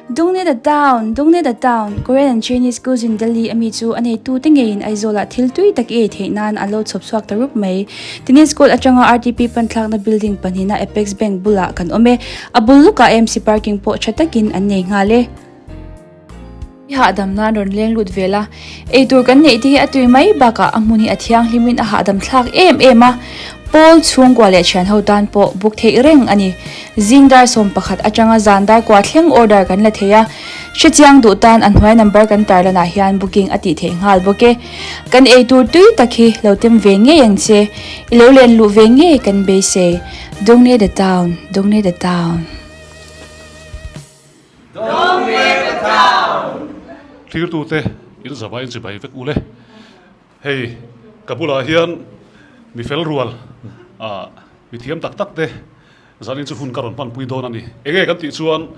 Dongnae the town, Dongnae the town, Korean and Chinese cuisine Delhi ami chu a neitute ngeiin Aizawlah thil tui tak i ei theih nan an lo chhawp chhuak ta rup mai. Tennis court atanga RTP panthlakna building pahnihna Apex Bank bulah kan awm e. A bul lukah AMC parking pawh tha takin an nei nghal e. I hahdam nan rawn leng lut vel a, eitur kan neih te hi a tui mai bakah a hmun hi a thianghlimin a hahdam thlak em em a, Pawl chhungkua leh thian ho tan pawh buk theih reng a ni. Zing dar 11 atanga zan dar kua thleng order kan la thei a, hrechiang duh tan a hnuai number kan tarlanah hian booking a tih theih nghal bawk e. Kan eitur tui tak hi lo tem ve ngei ang che, i lo len luh ve ngei kan beisei. Dongne the town, Dongne the town. Thirtute in zavai in chibai vek ule. Hei ka bulah hian mi fel rual ah mi thiam tak tak te zanin chu hun ka rawn hmanpui dawn a ni. Enge kan tih chuan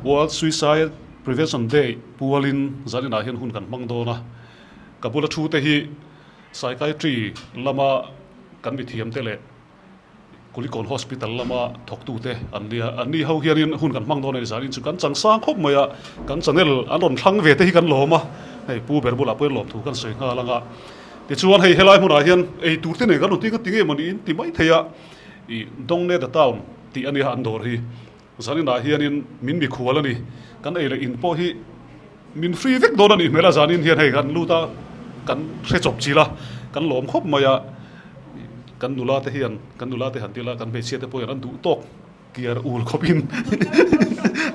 World Suicide Prevention Day pualin zaninah hian hun kan hmang dawn a. Ka bula thu te hi Psychiatry lama kan mi thiam te leh Kulikawn Hospital lama thawktute an nia. Anni ho hianin hun kan hmang dawn a ni zanin chu kan chang sang khawp mai a, kan channel an rawn thlang ve te hi kan lawm a, hei Pu ber bulah pawhin lawmthu kan sawi nghal ang a. Tichuan hei helai hmunah hian ei tur te nen kan rawn ti nga ti nge mawni in ti mai thei a, ih Dongne the Town tih a nia an dawr hi. Zaninah hianin min mikhual a ni, kan ei leh in pawh hi min free vek dawn a nih hmel a, zanin hian hei kan lut a, kan hre chawp chil a, kan lawm khawp mai a, kan nula te hian, kan nula te han ti la, kan hmeichhia te pawh hian an duh tawk kiar ul khawpin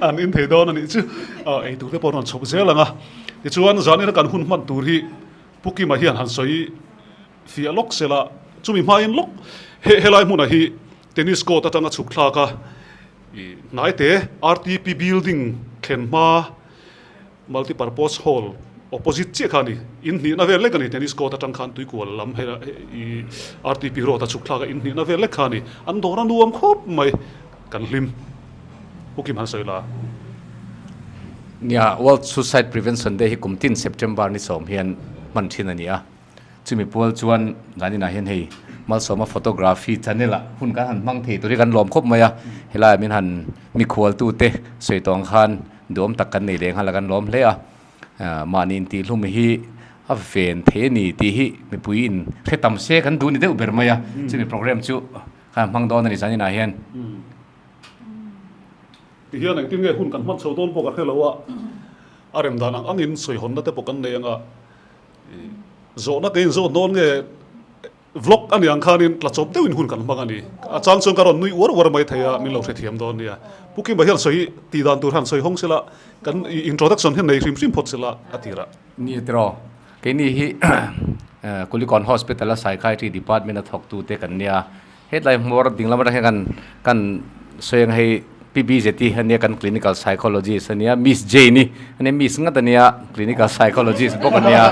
an in thei dawn a nih chu, ei tur te pawh an rawn chhawp zel ang a, tichuan zanina kan hun hman tur hi Pu Kima hian han sawi fiah lawk sela, chumi hmain lawk he helai hmunah hi Tennis court atanga chhuk thlak a, ih hnaite RTP building thlen hma multi purpose hall opposite chiah kha a ni. In hnihna vel lek a ni tennis court atang khan tuikual lam hei ih RTP road a chhuk thlak a in hnihna vel lek kha a ni. An dawr a nuam khawp mai kan hlim. Pu Kim han sawi la. Nia, World Suicide Prevention Day hi kum tin September ni sawm hian hman thin a ni a. Chumi pual chuan zaninah hian hei Malsawma Photography channel ah hun kan han hmang thei tur hi kan lawm khawp mai a, helaiah min han mikhual tute sawi tawh ang khan duhawm tak kan nei leh nghal a kan lawm hle a, mahni intihhlum hi a ven thei a ni tih hi mipui in hre tam se kan duh ni deuh ber mai a, chumi program chu kan hmang dawn a ni zaninah hian. Tihian engtin nge hun kan hman chho dawn pawh ka hre lo a, a rem dan ang angin sawihawnna te pawh kan nei ang a. Zawhna ka inzawt dawn nge vlog a nih ang khanin tla chawp deuhin hun kan hmang a ni. A chang chuan ka rawn nui uar uar mai thei a, min lo hrethiam dawn nia. Pu Kimba hian sawi tih dan tur han sawi hawng sela, kan introduction hian nei hrim hrim phawt sela a tir a. Ni tiraw, keini hi Kulikawn Hospital a Psychiatry Department a thawktute kan nia. Hetlai hmawr ding lam atang hian kan kan sawi ang hei Pi Bzeti ania kan clinical psychologist ania Miss Jane i ania Miss ngat ania clinical psychologist bawk ania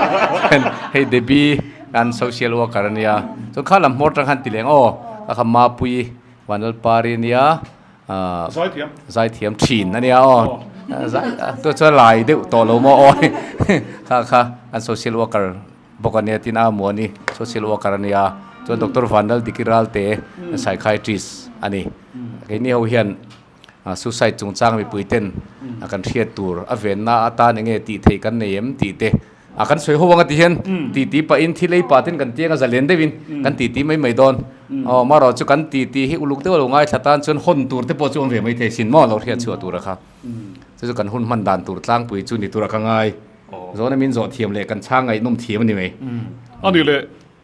hei Debbie kan social worker ania chuan kha lam hmawr atang khan ti leng aw ka kha Mapuii Vanlalpari ania ahh zaithiam thin ania aw zai chuan lai deuh tawh lo maw aw kha kha an social worker bawk a nia tin a Muani social worker a nia chuan Doctor Vanlal Diki Ralte psychiatrist a ni keini ho hian suicide chungchang mipui ten a kan hriat tur a venna atan enge tih theih kan nei em tih te a kan sawi ho ang a ti hian ti ti pahin thil ei pah ten kan tiang a zalen deuhin kan ti ti mai mai dawn aw marawh chu kan ti ti hi uluk deuh a lo ngaithla tan chuan hawn tur te pawh chu awm ve mai thei sin maw lo hriat chhuah tur a kha chu chu kan hun hman dan tur tlangpui chu ni tur a ka ngai. Zawhna min zawh thiam leh kan chhang ngaihnawm thiam a ni mai. A nih leh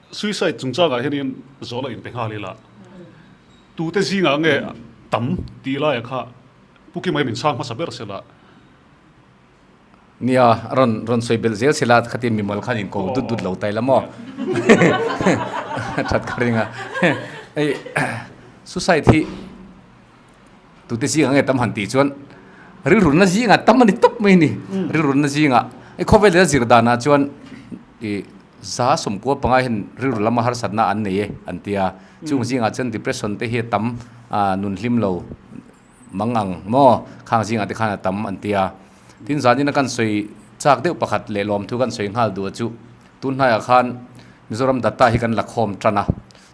suicide chungchangah hianin zawhna inpe nghal ila, tute zingah nge tam tih laiah kha Pu Kimai min chhang hmasa ber sela. Nia, rawn rawn sawi belh zel sela khatin mimal khan inko dut dut lo ta ila maw? That ka ring a. Hei suicide hi. Tute zingah nge tam han tih chuan rilrunna zingah tam a ni tawp mai a ni. Rilrunna zingah i khawvel leh a zir danah chuan i za sawmkua panga hian rilru lama harsatna an nei e an ti a. Chung zingah chuan depression te hi a tam a nun hlim lo mang ang maw khang zingah te khan a tam an ti a. Tin zanin a kan sawi chak deuh pakhat leh lawmthu kan sawi nghal duh a chu tun hnaiah khan Mizoram data hi kan la khawm tan a.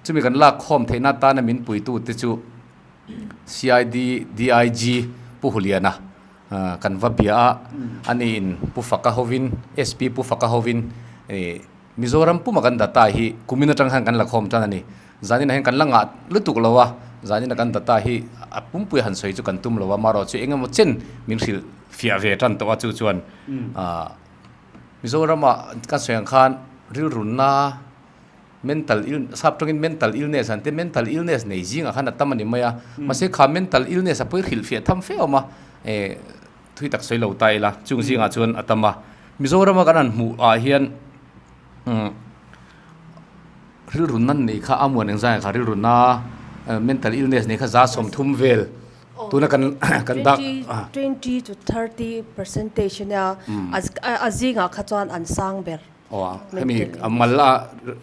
Chumi kan lak khawm theihna atana min puitute chu CID DIG Pu Huliana kan va bia a, ani in Pu Faka hovin, SP Pu Faka hovin Mizoram puma kan data hi kumin atang khan kan la khawm tan a ni. Zaninah hian kan la ngah lutuk lo a, zaninah kan data hi a pumpui han sawi chu kan tum lo a, marawh chu engemaw chen min hrilh fiah ve tan tawh a chu chuan Mizorama kan sawi ang khan rilrunna mental ill sap tawngin mental illness an tia mental illness nei zingah khan a tam a ni mai a, mahse kha mental illness a pawi hrilh fiah tham fe awm a, eh thui tak sawi lo ta ila chung zingah chuan a tam a, Mizorama kan han hmuh ah hian umm rilrunna nei kha a muan engzai kha rilrunna mental illness nei kha za 30 vel tuna kan kan dak 20 to 30 percentage ania a zingah kha chuan an sang ber. Aw a, hemi a mal a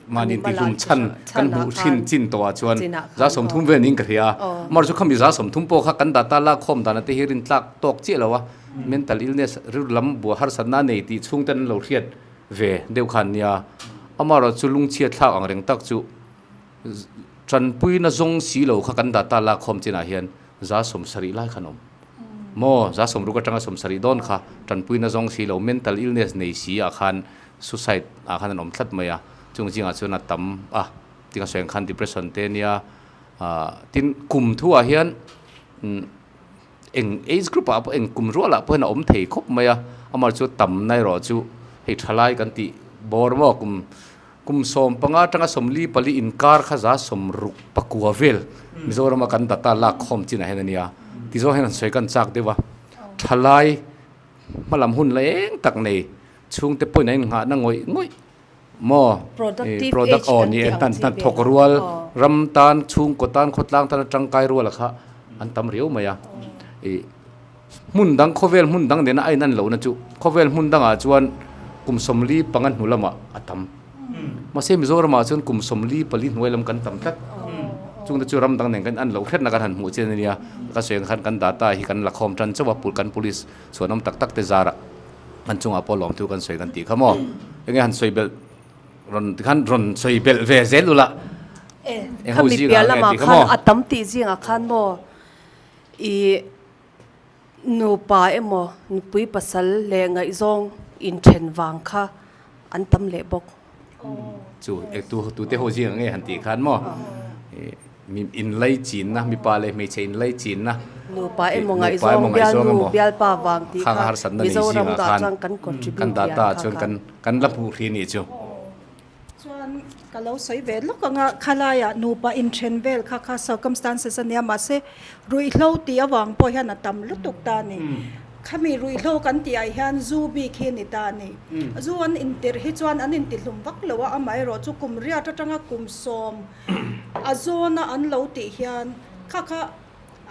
mahni intihlum chhan kan hmuh thin chin tawh ah chuan za 30 vel niin ka hria a, amaherawhchu chu khami za 30 pawh kha kan data lak khawm dan te hi rintlak tawk chiah lo a, mental illness rilru lam buah harsatna a nei tih chhung ten an lo hriat ve deuh khan nia, amaherawhchu chu lungchhiat thlak ang reng tak chu tanpuina zawng si lo kha kan data lak khawm chinah hian za 70 lai khan awm. Maw, za 60 atanga 70 dawn kha tanpuina zawng si lo, mental illness nei si ah khan suicide ah khan an awm tlat mai a, chung zingah chuan a tam a, tinga sawi ang khan depression te ania, ah tin kum thu ah hian eng age group ah pawh eng kum rual ah pawh hian a awm thei khawp mai a, amah chu tam na erawh chu hei thalai kan tih bawr maw kum Kum 15 atanga 44 inkar kha za 69 vel Mizorama kan data lak khawm chinah hian a nia. Tizawng hian han sawi kan chak deuh a, thalai hmalam hun la eng tak nei chhungte pawhin an innghahna ngawih ngawih maw product aw ni e hnan hnan thawk rual ram tan chhungkaw tan khawtlang tan atangkai rual kha an tam riau mai a. Hmun dang khawvel hmun dang nena a inan lohna chu khawvel hmun dangah chuan kum 45 hnu lamah a tam. Mahse Mizoramah chuan kum 44 hnuai lam kan tam tlat. Chungte chu ram dang nen kan an loh hretna kan han hmuh chian a nia. Ka sawi ang khan kan data hi kan la khawm tan chauh a, kan police chhuanawm tak tak te zarah an chungah pawh lawmthu kan sawi kan tih kha maw. Enge han sawi belh rawn tikhan rawn sawi belh ve zel ula. Eng ho zingah nge tih kha maw. A tam tih zingah khan maw i Nupa emaw nupui pasal leh ngaihzawng inthen vang kha an tam leh bawk. Chu e tu tute ho zing ang nge han tih khan maw mi inlai chinna mipa leh hmeichhe inlai chinna Nupa emaw ngaihzawng bialnu bialpa vang tih kha Mizoram dah chuan kan contribute lian kha kha. Kan la hmuh hri nih chu. Chuan ka lo sawi ve lawk ang a, khalaiah nupa inthen vel kha kha circumstances a nia mahse ruihhlo tih avang pawh hian a tam lutuk ta a ni. Khami ruihhlo kan tih ah hian zu bik hi a ni ta a ni. Zu an intirh hi chuan an intihlum vak lo a, amaherawh chu kum riat atanga kum 10 a zawna an lo tih hian kha kha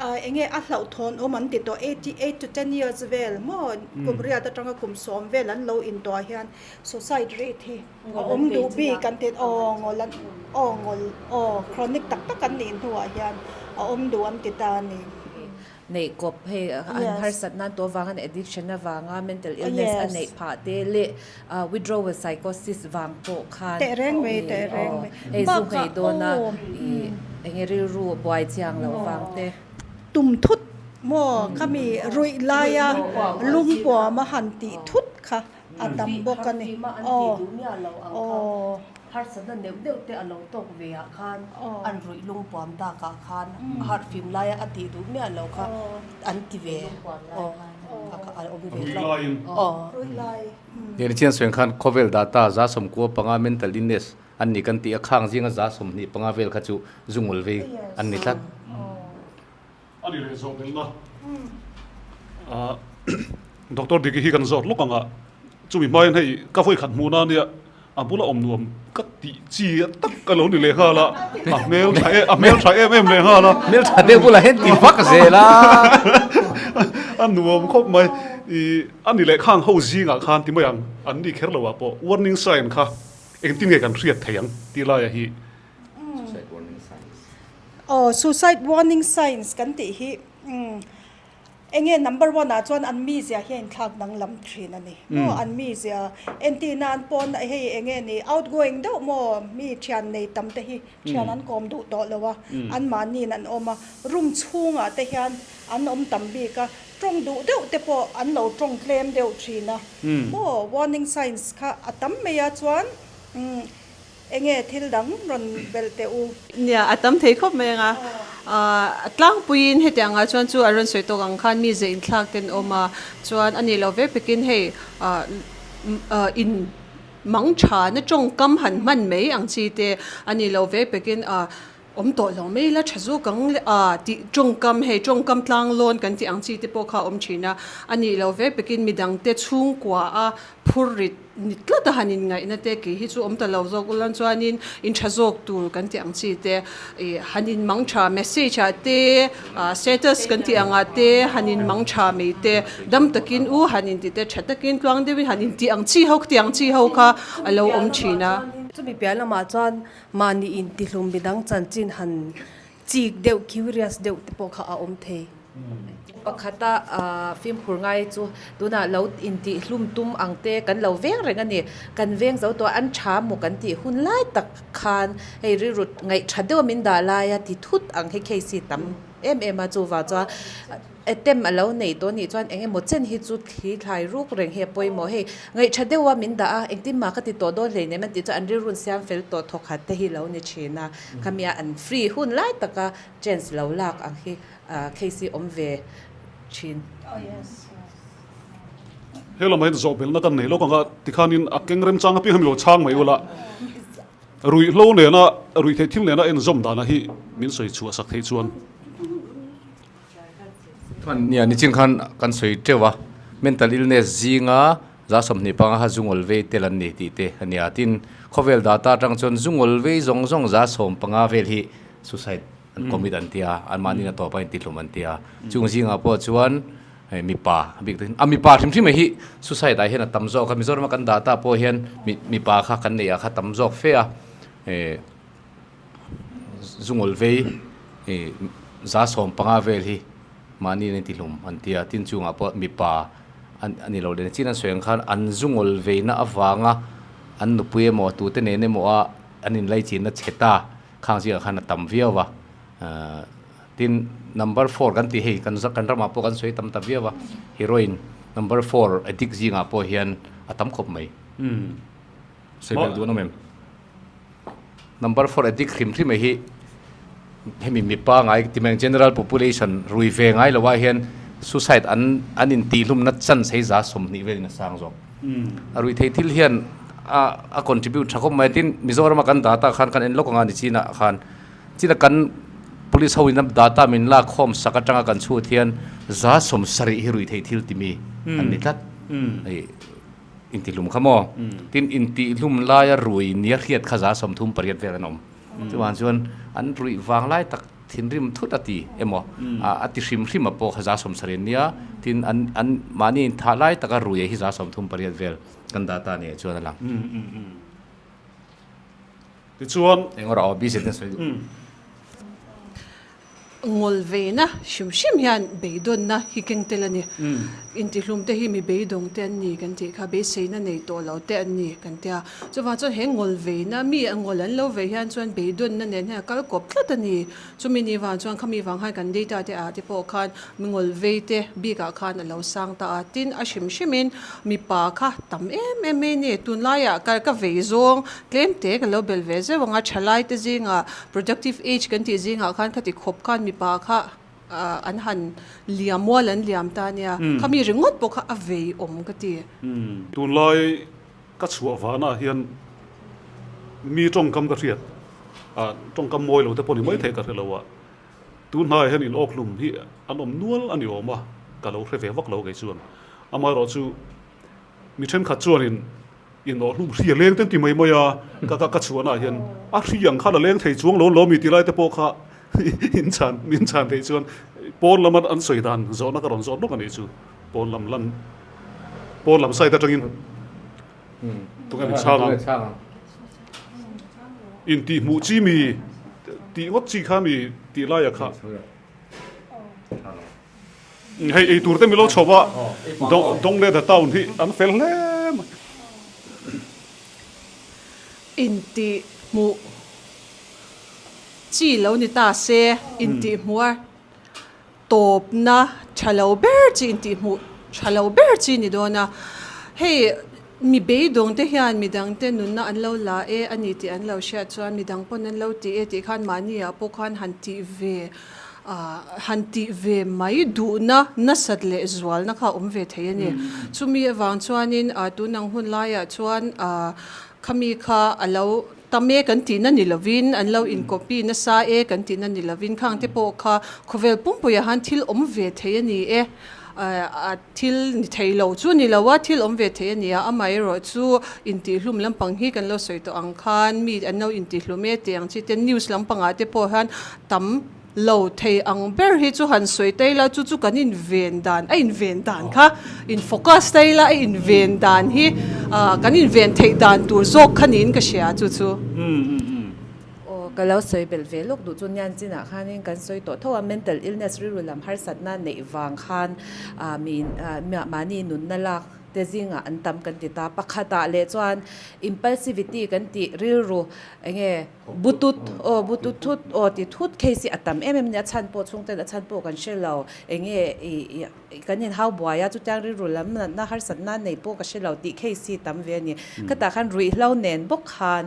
Enge a hlauhthawn awm an ti tawh 88 to 10 years vel maw kum riat atanga kum 10 vel an lo in tawh ah hian suicide rate hi a awm duh bik an ti aw ngawl an aw ngawl aw chronic tak tak an nih hnuah hian a awm duh an ti ta a ni. Neih kawp hei an harsat nan tawh avanga addiction avanga mental illness a neih phah te leh withdrawal psychosis vang pawh khan teh reng mai teh reng mai hei zu nghei dawn a ih enge rilru a buai chiang loh vang te. Tum thut maw khami ruih laia lungpuam a han tih thut kha a tam bawk a ni aw aw. Harsatna neuh neuh te a lo tawk ve ah khan an ruih lungpuam tak ah khan harhfim laia a tih duh miah lo kha an ti ve aw a awm ve tlat aw. Heng chian sawi ang khan khawvel data za 95 mental illness an ni kan tih a khang zinga za 25 vel kha chu zungul vei an ni tlat. A ni leh zawh belh na. Doctor Diki hi kan zawt lawk ang a, chumi hmain hei ka vawi khat hmuhna ania a bula awm nuam ka tih chi tak ka lo ni leh nghal a, a hmel tha em a hmel tha em em leh nghal a. Hmel tha deuh bulah hian ti vak zel a. A nuam khawp mai. I a ni leh khang ho zingah khan ti mai ang, an ni kher lo ah pawh warning sign kha engtin nge kan hriat thei ang tih laia hi. Suicide warning signs. Aw, suicide warning signs kan tih hi enge number one ah chuan an mizia hi a inthlak danglam thin a ni maw, an mizia entir nan pawn hei enge ni outgoing deuh maw mi thian nei tam te hi thian an kawm duh tawh lo a, anmahniin an awm a, room chhungah te hian an awm tam bik a. Tawng duh deuh te pawh an lo tawng tlem deuh thin a maw? Warning signs kha a tam mai a chuan enge thil dang rawn belh teh u. Nia, a tam thei khawp mai anga a tlangpuiin hetiang ah chuan chu a rawn sawi tawk ang khan mi ze inthlak te an awm a, chuan a nih loh vek pekin hei in mang tha na tawngkam han hman mai ang chi te a nih loh vek pekin Awm tawh lo mai ila tha zawk ang le a tih tawngkam hei tawngkam tlang lawn kan tih ang chi te pawh kha a awm thin a, a nih lo vek pekin midang te chhungkua a phur rit ni tlat a han inngaihna te kei hi chu awm ta lo zawk ulan chuanin in tha zawk tur kan tih ang chi te ih han in mang tha message ah te ah status kan tih ang ah te han in mang tha mai te dam takin u han in ti te tha takin tluang deuhin han in tih ang chi ho khatiang chi ho kha a lo awm thin a. Chumi piah lamah chuan Mahni intihlum midang chanchin han chik deuh, curious deuh te pawh kha a awm thei. Pakhata fimkhur ngai chu tunah lo intihlum tum ang te kan lo veng reng a ni. Kan veng zo tawh a, an tha maw kan tih hun lai tak khan hei rilru ngaihtha deuh a min dah lai a ti thut ang hi case hi tam em em a, chuvang chuan Attempt a lo nei tawh nih chuan eng emaw chen hi chu thli thlai ruk reng hi a pawimawh. Hei, ngaihṭha deuha min dah a, engtin mah ka ti tawh dawn hleinem an tih chuan an rilrun siam fel tawh thawkhat te hi lo ni ṭhin a. Khamia an free hun lai taka chance lo lak ang hi case hi awm ve ṭhin. He lamah hian zawhbelhna kan nei lawk ang a, tikhanin a keng remchang apiang hi mi lo chhang mai ula. Ruihhlo nena, ruihtheih thil nena enzawm dana hi min sawi chhuah sak theih chuan. Chuan nia nichin khan kan sawi teuh a, mental illness zinga za 25 kha zungawl vei tel an ni tih te a nia. Tin, khawvel data atang chuan zungawl vei zawng zawng za 15 vel hi suicide an commit an ti a, anmahni na tawp a intihlum an ti a. Chung zingah pawh chuan hei mipa a bik takin a mipa hrim hrim hi suicide ah hian a tam zawk a, Mizoram a kan data pawh hian mipa kha kan neih ah kha tam zawk fe a. Zungawl vei ih 15% vel hi mahni an intihlum an ti a, tin chungah pawh mipa an a ni lo leh chin an sawi ang khan an zungawl veina avanga an nupui emaw tute nen emaw a an inlaichinna chhe ta khang zingah khan a tam viau a, ahh tin number four kan tih hei kan kan ramah pawh kan sawi tam ta viau a, heroin number four addict zingah pawh hian a tam khawp mai. Sawi belh duh an awm em? Number four addict hrim hrim hi hemi mipa ngai ti mai ang general population rui ve ngai lo ah hian suicide an an intihlumna chance hei 20% velin a sang zawk. A rui thei thil hian a a contribute tha khawp mai tin Mizoram a kan data khan kan en lawk anga ni chinah khan china kan police ho in a data min lak khawm sak atanga kan chhut hian 70% hi rui thei thil timi an ni tlat. Hei. Intihlum kha maw? Tin, intihlum laia rui nia hriat kha 38 vel an awm. Chuvang chuan an ruih vang lai tak thinrim thut a ti emaw, a ti hrim hrim a pawh kha 70 an nia. Tin, an an mahni inthah lai taka ruia hi 38 vel kan data nia chuan a lang. Tichuan. Eng rawh aw, busy ten sawi duh. Ngawl veina hrim hrim hian beidawnna hi keng tel a ni. Intihlum te hi mi beidawng te an ni kan tih kha, beiseina nei tawh lo te an ni kan tia. Chuvang chuan he ngawl veina, mi a ngawl an lo vei hian chuan beidawnna nen hian a kal kawp tlat a ni. Chumi ni vang chuan khami vang khan kan data te ah te pawh khan mi ngawl vei te bikah khan a lo sang ta a. Tin, a hrim hrimin mipa kha tam em em mai a ni. Tunlaiah ka vei zawng tlem te ka lo bel ve zeuh ang a, thalai te zingah Productive age kan tih zingah khan khati khawp khan mipa kha an han liam mual an liam ta nia, khami ringawt pawh kha a vei awm ka ti. Tunlai ka chhuah vanah hian mi tawngkam ka hriat, tawngkam mawi lo te pawh ni mai thei ka hre lo a, tun hnaiah hian in awkhlum hi an awm nual a ni awm a, ka lo hre ve vak lo kei chuan. Amaherawhchu mi thenkhat chuanin Inawh hlum hri a leng ten ti mai mai a, ka ka ka chhuahna ah hian a hri ang khan a leng thei chuang lo lo mi ti lai te pawh kha in chhan min chhan theih chuan pawn lama an sawi dan zawhna ka rawn zawt lawk a nih chu pawn lam lan pawn lam side atangin tunge min chhang ang intih hmuh chi mi tih ngawt chi kha mi tih laia kha. Hei ei tur te milo chho a, Dongleda town hi an fel hle mai. Intih hmuh chi lo ni ta se, intih hmuh a tawpna tha lo ber chi intihhmuh tha lo ber chi ni dawn a. Hei mi beidawng te hian midang te nunna an lo la e a ni tih an lo hriat chuan midang pawn an lo ti e tih khan mahni ah pawh khan han tih ve han tih ve mai duhna nasat leh zualna kha a awm ve thei a ni. Chumi avang chuanin tun ang hun laiah chuan khami kha a lo Tam e kan tihna ni lovin, an lo in copy nasa e kan tihna ni lovin, khang te pawh kha khawvel pumpuiah han thil awm ve thei a ni e. A thil ni thei lo chu ni lo a, thil awm ve thei a ni a, amaherawh chu intihhlum lampang hi kan lo sawi tawh ang khan mi an lo intihlum e tih ang chi te news lampangah te pawh hian tam lo thei ang ber hi chu han sawi ta ila chu chu kan inven dan a inven dan kha in focus ta ila a inven dan hi ah kan inven theih dan tur zawk kha niin ka hria chu chu. Aw ka lo sawi belh ve lawk duh chu nian chinah khanin kan sawi tawh tho a mental illness rilru lam harsatna neih vang khan ah mi ah mahni nunna lak te zingah an tam kan ti ta pakhatah leh chuan impulsivity kan tih rilru enge Butut aw butut thut aw ti thut case hi a tam em em a ni a chhan pawh chhungten a chhan pawh kan hre lo enge ih kan in hau buai a chutiang rilru lam natna harsatna nei pawh ka hre lo tih case hi tam ve a ni khatah khan ruihhlo nen bawk khan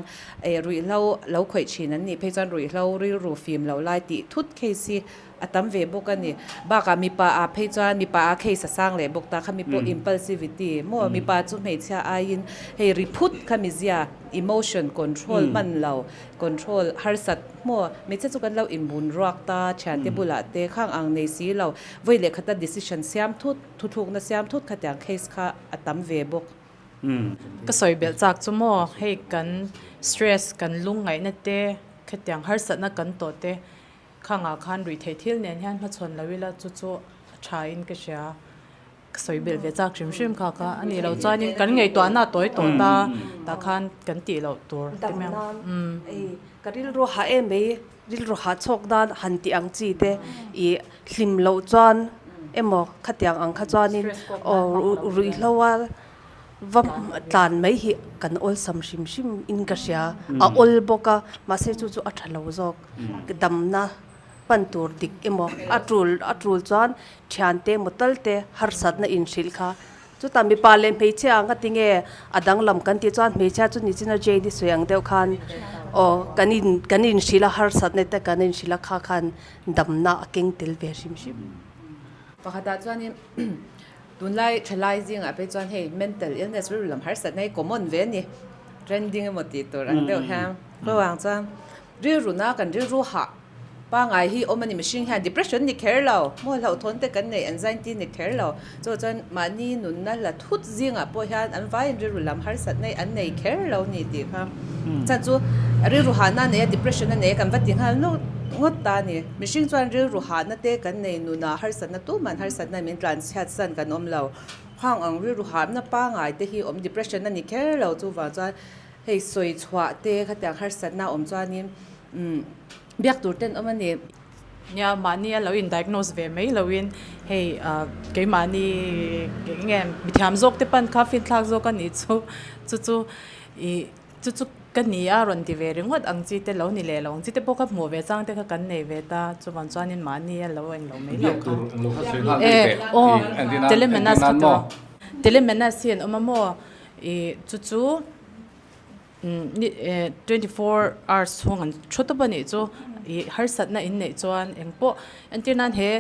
eh ruihhlo lo khawih thin an nih phei chuan ruihhlo rilru fim loh lai tih thut case hi a tam ve bawk a ni. Bakah mipa ah phei chuan mipa a case a sang leh bawk ta kha mi pawh impulsivity maw mipa chu hmeichhia aiin hei ri phut kha mizia emotion control hman lo control harsat maw hmeichhia chu kan lo inbun ruak ta thiante bulah te khang ang nei si lo vawi leh khata decision siam thut thuthlukna siam thut khatiang case kha a tam ve bawk. Ka sawi belh chak chu maw hei kan stress kan lungngaihna te khatiang harsatna kan tawh te Khangah khan ruih theih thil nen hian hmachhawn lo ila chu chu a tha in ka hria. Ka sawi belh ve chak hrim hrim kha kha a nih loh chuanin kan ngaihtuahna a tawi tawh ta tah khan kan tih loh tur te mai ang. Umm. Ka rilru hah em mai, rilru hah chhawk nan han tih ang chi te i hlim loh chuan emaw khatiang ang kha chuanin aw ruihhlo a Va tlan mai hi kan awlsam hrim hrim in ka hria, a awl bawk a, mahse chu chu a tha lo zawk. Damna pan tur dik emaw a tul a tul chuan thiante emaw tal te harsatna inhrilh kha. Chutah mipa leh hmeichhia ang ka ti nge a danglam kan tih chuan hmeichhia chu nichina Jane-i sawi ang deuh khan aw kan in kan inhrilh a harsatna te kan inhrilh a kha khan damna a keng tel ve hrim hrim. Pakhatah chuanin Tunlai thalai zingah phei chuan hei mental illness rilru lam harsatna hi common ve a ni, trending emaw tih tur ang deuh hian chuvang chuan rilru na kan rilru hah pangngai hi awm a ni mihring hian depression ni kher lo maw hlauhthawn te kan neih anxiety ni kher lo chu chuan mahni nunna la thut zingah pawh hian an vaiin rilru lam harsatna hi an nei kher lo a ni tih kha chhan chu rilru hahna a nei a depression a nei a kan va ti nghal nawk ngawt ta a ni. Mihring chuan rilru hahna te kan nei nunah harsatna tuman harsatna min tlanchhiat san kan awm lo. Khang ang rilru hahna pangngai te hi awm depression a ni kher lo chuvang chuan hei sawi chhuah te khatiang harsatna awm chuanin umm biak tur ten awm a ni. Nia mahni a lo in diagnose ve mai loin hei ah keimahni eng nge mithiam zawk te pan kha finthlak zawk a nih chu chu chu ih Chu chu ka ni a rawn ti ve ringawt ang chi te lo ni leh lo ang chi te pawh ka hmuh ve chang te kha kan nei ve ta chuvang chuanin mahni a lo englo mai lo kha e aw telemenas kha tawh telemenas hi an awm a maw ih chu chu 24 hours chhung an thu tawp a nih chu ih harsatna in neih chuan engpawh entir nan he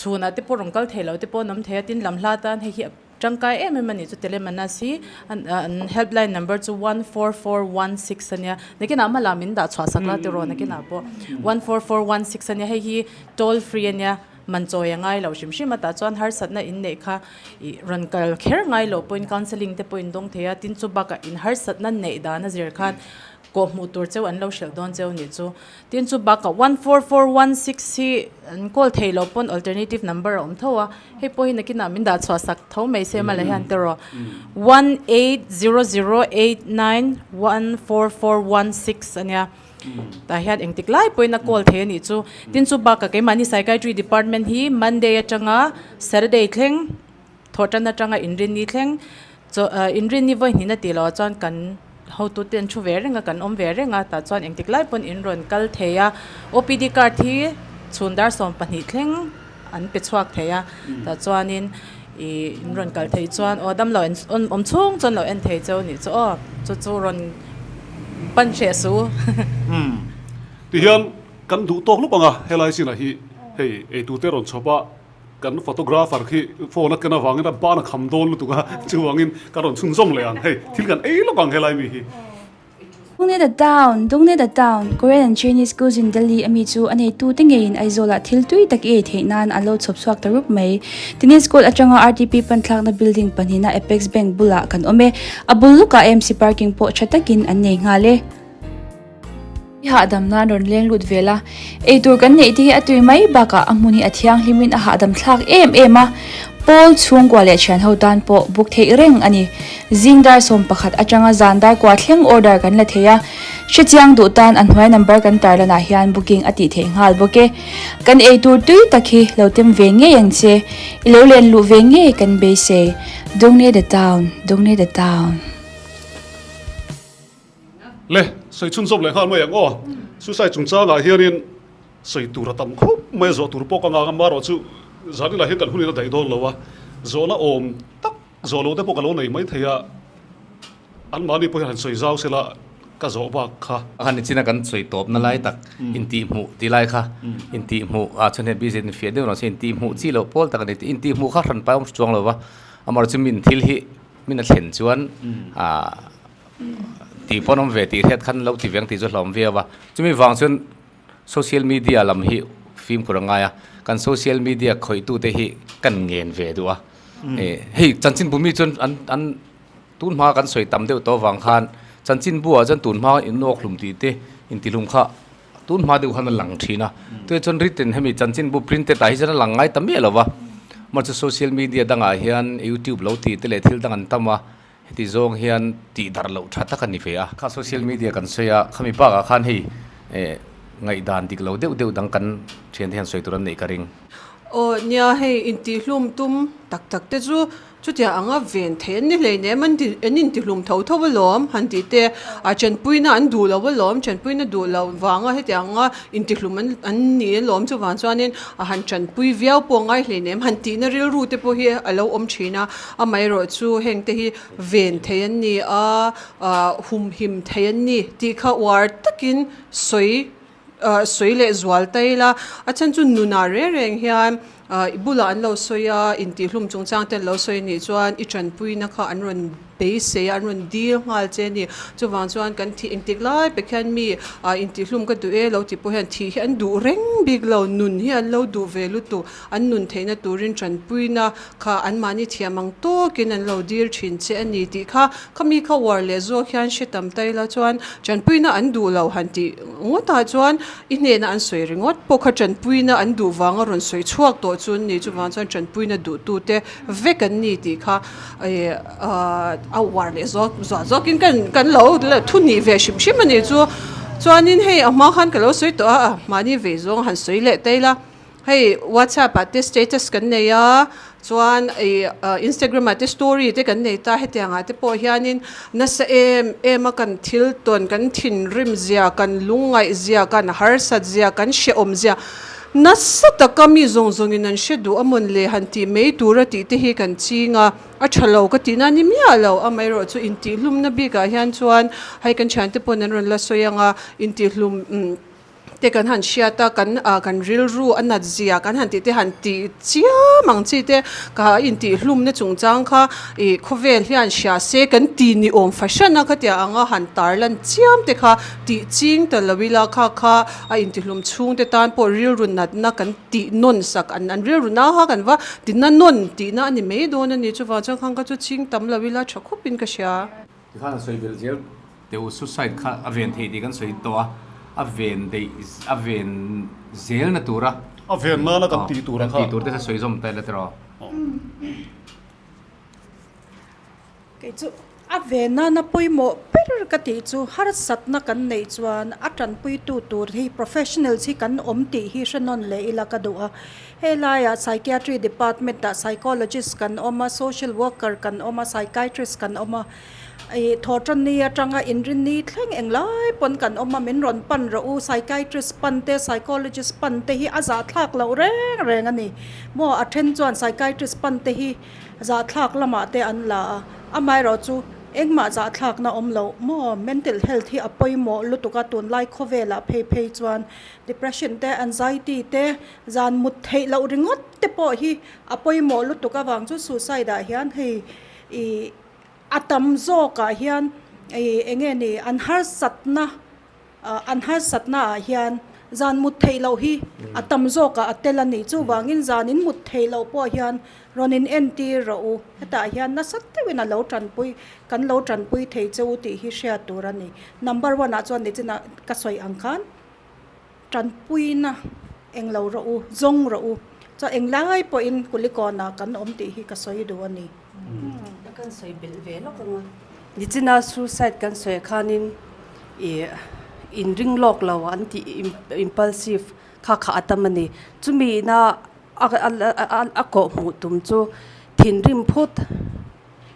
chhunah te pawh rawn kal thei lo te pawh an awm thei a tin lam hla tan hei hi Tangkai em em a nih chu Telemanas hi an helpline number chu 14416 a nia nakinah hma min dah chhuah sak la tiraw nakinah pawh 14416 a nia hei hi toll free a nia man chawi a ngai lo hrim hrim a tah chuan harsatna in neih kha ih rawn kal kher ngai loh pawhin counselling te pawh in dawng thei a tin chu bakah in harsatna neih dan a zir khan Kawh hmuh tur cheu an lo hrilh dawn cheu nih chu. Tin chu bakah 14416 hi an call thei loh pawn alternative number a awm tho a, hei pawh hi nakinah min dah chhuah sak tho mai se mala hian te rawh 180089 14416 a nia. Tah hian engtik lai pawhin a call thei a nih chu. Tin chu bakah keimahni psychiatry department hi Monday atanga Saturday thleng Thawhtan atanga inrinni thleng chaw inrinni vawi hnihna tih loh ah chuan kan hotute an thu ve reng a kan awm ve reng a tah chuan engtik lai pawn in rawn kal thei a OPD card hi Chhun dar 12 thleng an pe chhuak thei a, tah chuanin ih in rawn kal thei chuan aw damlo en awm chhung chuan lo en thei cheu nih chu aw chu chu rawn pan hreh suh u. Umm tihian kan duh tawk lawk ang a helai chinah hi hei eitute rawn chhawp a kan photographer khi phone a ken avangin a ban a kham dawn lutuk a chuvangin ka rawn chhunzawm leh ang hei thil kan ei lawk ang helai mi hi. Dungne the Town, Dungne the Town, Korean and Chinese Cuisine Delhi ami chu a neitute ngeiin Aizawlah thil tui tak i ei theih nan an lo chhawp chhuak ta rup mai. Tennis Court atanga RTP panthlakna building pahnihna Apex Bank bulah kan awm e. A bul lukah AMC parking pawh tha takin an nei nghal e. I hahdam nan rawn leng lut vel a, eitur kan neih te hi a tui mai bakah a hmun hi a thianghlimin a hahdam thlak em em a, Pawl chhungkua leh thian ho tan pawh buk theih reng a ni. Zing dar 11 atanga zan dar kua thleng order kan la thei a, hrechiang duh tan a hnuai number kan tarlanah hian booking a tih theih nghal bawk e. Kan eitur tui tak hi lo tem ve ngei ang che, i lo len luh ve ngei kan beisei. Dongne the town, Dongne the town. Le, sawi chhunzawm leh nghal mai ang aw. Suicide chungchangah hianin sawi tur a tam khawp mai a, zawh tur pawh ka nghak a, marawh chu zanin ah hian kan hunin a daih dawn lo a, zawhna awm tak zawh lo te pawh ka lo nei mai thei a, anmahni pawh hian han sawi zau sela ka zawh bak kha. A han inchina kan sawi tawpna lai tak intihhmuh tih lai kha intihhmuh ah chuan hei busy in fiah deuh rawh se intihhmuh chi loh pawl tak a ni tih intihhmuh kha hran pai awm chuang lo va, amaherawhchu min thil hi min a thlen chuan ah Tih pawn awm ve tih hriat khan lo ti veng tih chu hlawm viau a. Chumi vang chuan social media lam hi fimkhur a ngai a, kan social media khawihtute hi kan ngen ve duh a. Hei chanchinbu mi chuan an an tun hma kan sawi tam deuh tawh avang khan chanchinbu ah chuan tun hma inawk hlum tih te intihlum kha tun hma deuh khan a lang thin a. Tunah chuan written hemi chanchinbu printed ah hi chuan a lang ngai ta miah lo va. Mahse social media dangah hian youtube lo tih te leh thil dang an tam a. Heti zawng hian tih darh loh tha tak a ni ve a. Kha social media kan sawi a, khami bakah khan hei eh ngaihdan dik lo deuh deuh dang kan thiante hian sawi tur an neih ka ring. Aw nia hei intihhlum tum tak tak te chu chutiang anga ven thei an ni hleinem an ti an intihlum tho tho alawm han tih te a chanpuina an duh lo alawm chanpuina duh loh vanga hetiang anga intihlum an an ni alawm chuvang chuanin a han chanpui viau pawh ngai hleinem han tihna rilru te pawh hi a lo awm thin a. Amaherawhchu hengte hi ven thei an ni a, humhim thei an ni tih kha uar takin sawi sawi leh zual ta ila. A chhan chu nunah reng reng hian i bulah an lo sawi a, intihhlum chungchang te an lo sawi anih chuan i tanpuina kha an rawn beisei a, an rawn dil nghal che a ni. Chuvang chuan kan thih engtik lai pek hian mi intihhlum ka duh e lo tih pawh hian thih hi an duh reng bik lo, nun hi an lo duh ve lutuk. An nun theihna turin tanpuina kha anmahni thiam ang tawkin an lo dil thin che a ni tih kha khami kha uar leh zawk hian hre tam ta ila chuan tanpuina an duh lo han tih ngawtah chuan i hnena an sawi ringawt pawh kha tanpuina an duh vanga rawn sawi chhuak tawh chu an ni. Chuvang chuan tanpuina duhtute vek an ni tih kha a uar leh zawk zuah zawkin kan kan lo thu hnih ve hrim hrim a ni chu. Chuanin hei a hma khan ka lo sawi tawh a, mahni vei zawng han sawi leh ta ila. Hei WhatsApp ah te status kan nei a, chuan ih Instagram ah te story te kan nei ta hetiang ah te pawh hianin nasa em em a kan thil tawn kan thinrim zia kan lungngaih zia kan harsat zia kan hrehawm zia nasa taka mi zawng zawng in an hre duh a mawn le han tih mai tur a tih te hi kan ching a, a tha lo ka tih na ni miah lo amaherawh chu intihhlumna bik ah hian chuan hei kan thiante pawn an rawn la sawi ang a intihhlum. Te kan han hriat a, kan ah kan rilru a nat zia kan han tih te han tih chiam ang chi te ka intihhlumna chungchang kha ih khawvel hian hria se kan ti ni awm fahran a khatia anga han tarlan chiam te kha tih ching ta lo ila kha kha a intihhlum chhung te tan pawh rilru natna kan tih nawn sak an an rilru na kha kan va tina nawn tihna a ni mai dawn a ni chuvang chuan khang kha chu ching tam lo ila tha khawpin ka hria. Tikhan a sawi belh zel teu suicide kha a ven thei tih kan sawi tawh a, a ven deih a ven zel na tura A ven nana kan tih tur a kha. Kan tih tur te kha sawi zawm ta ila tiraw. Kei chu A ve nana pawimawh ber ka tih chu harsatna kan neih chuan a tanpuitu tur hi professionals hi kan awm tih hi hre nawn leh ila ka duh a. Helaiah psychiatry department ah psychologist kan awm a, social worker kan awm a, psychiatrist kan awm a. Ih thawhtanni atanga inrinni thleng englai pawn kan awm a, min rawn pan rawh u, psychiatrist pan te, psychologist pan te hi a zahthlak loh reng reng a ni. Maw a then chuan psychiatrist pan te hi Zahthlak lamah te an la a, amaherawhchu engmah zahthlakna awm loh maw? Mental health hi a pawimawh lutuk a, tunlai khawvelah phei phei chuan depression te, anxiety te, zan mut theih loh ringawt te pawh hi a pawimawh lutuk avang chu suicide ah hian hei ih a tam zawkah hian ih eng nge ni an harsatna An harsatna ah hian zan mut theih loh hi a tam zawkah a tel a ni. Chuvangin zan in mut theih loh pawh hian rawn in entir rawh u. Hetah hian nasa deuhin a lo tanpui, kan lo tanpui thei che u tih hi hriat tur a ni. Number one ah chuan nichinah ka sawi ang khan tanpuina eng lo rawh u, zawng rawh u. Chuan englai pawhin Kulikawnah kan awm tih hi ka sawi duh a ni. Ka kan sawi belh ve lawk ang a. Nichina suicide kan sawi khanin ih inring lawk lo an tih impulsive kha kha a tam a ni. Chumi ina a kawh hmuh tum chu thinrim phut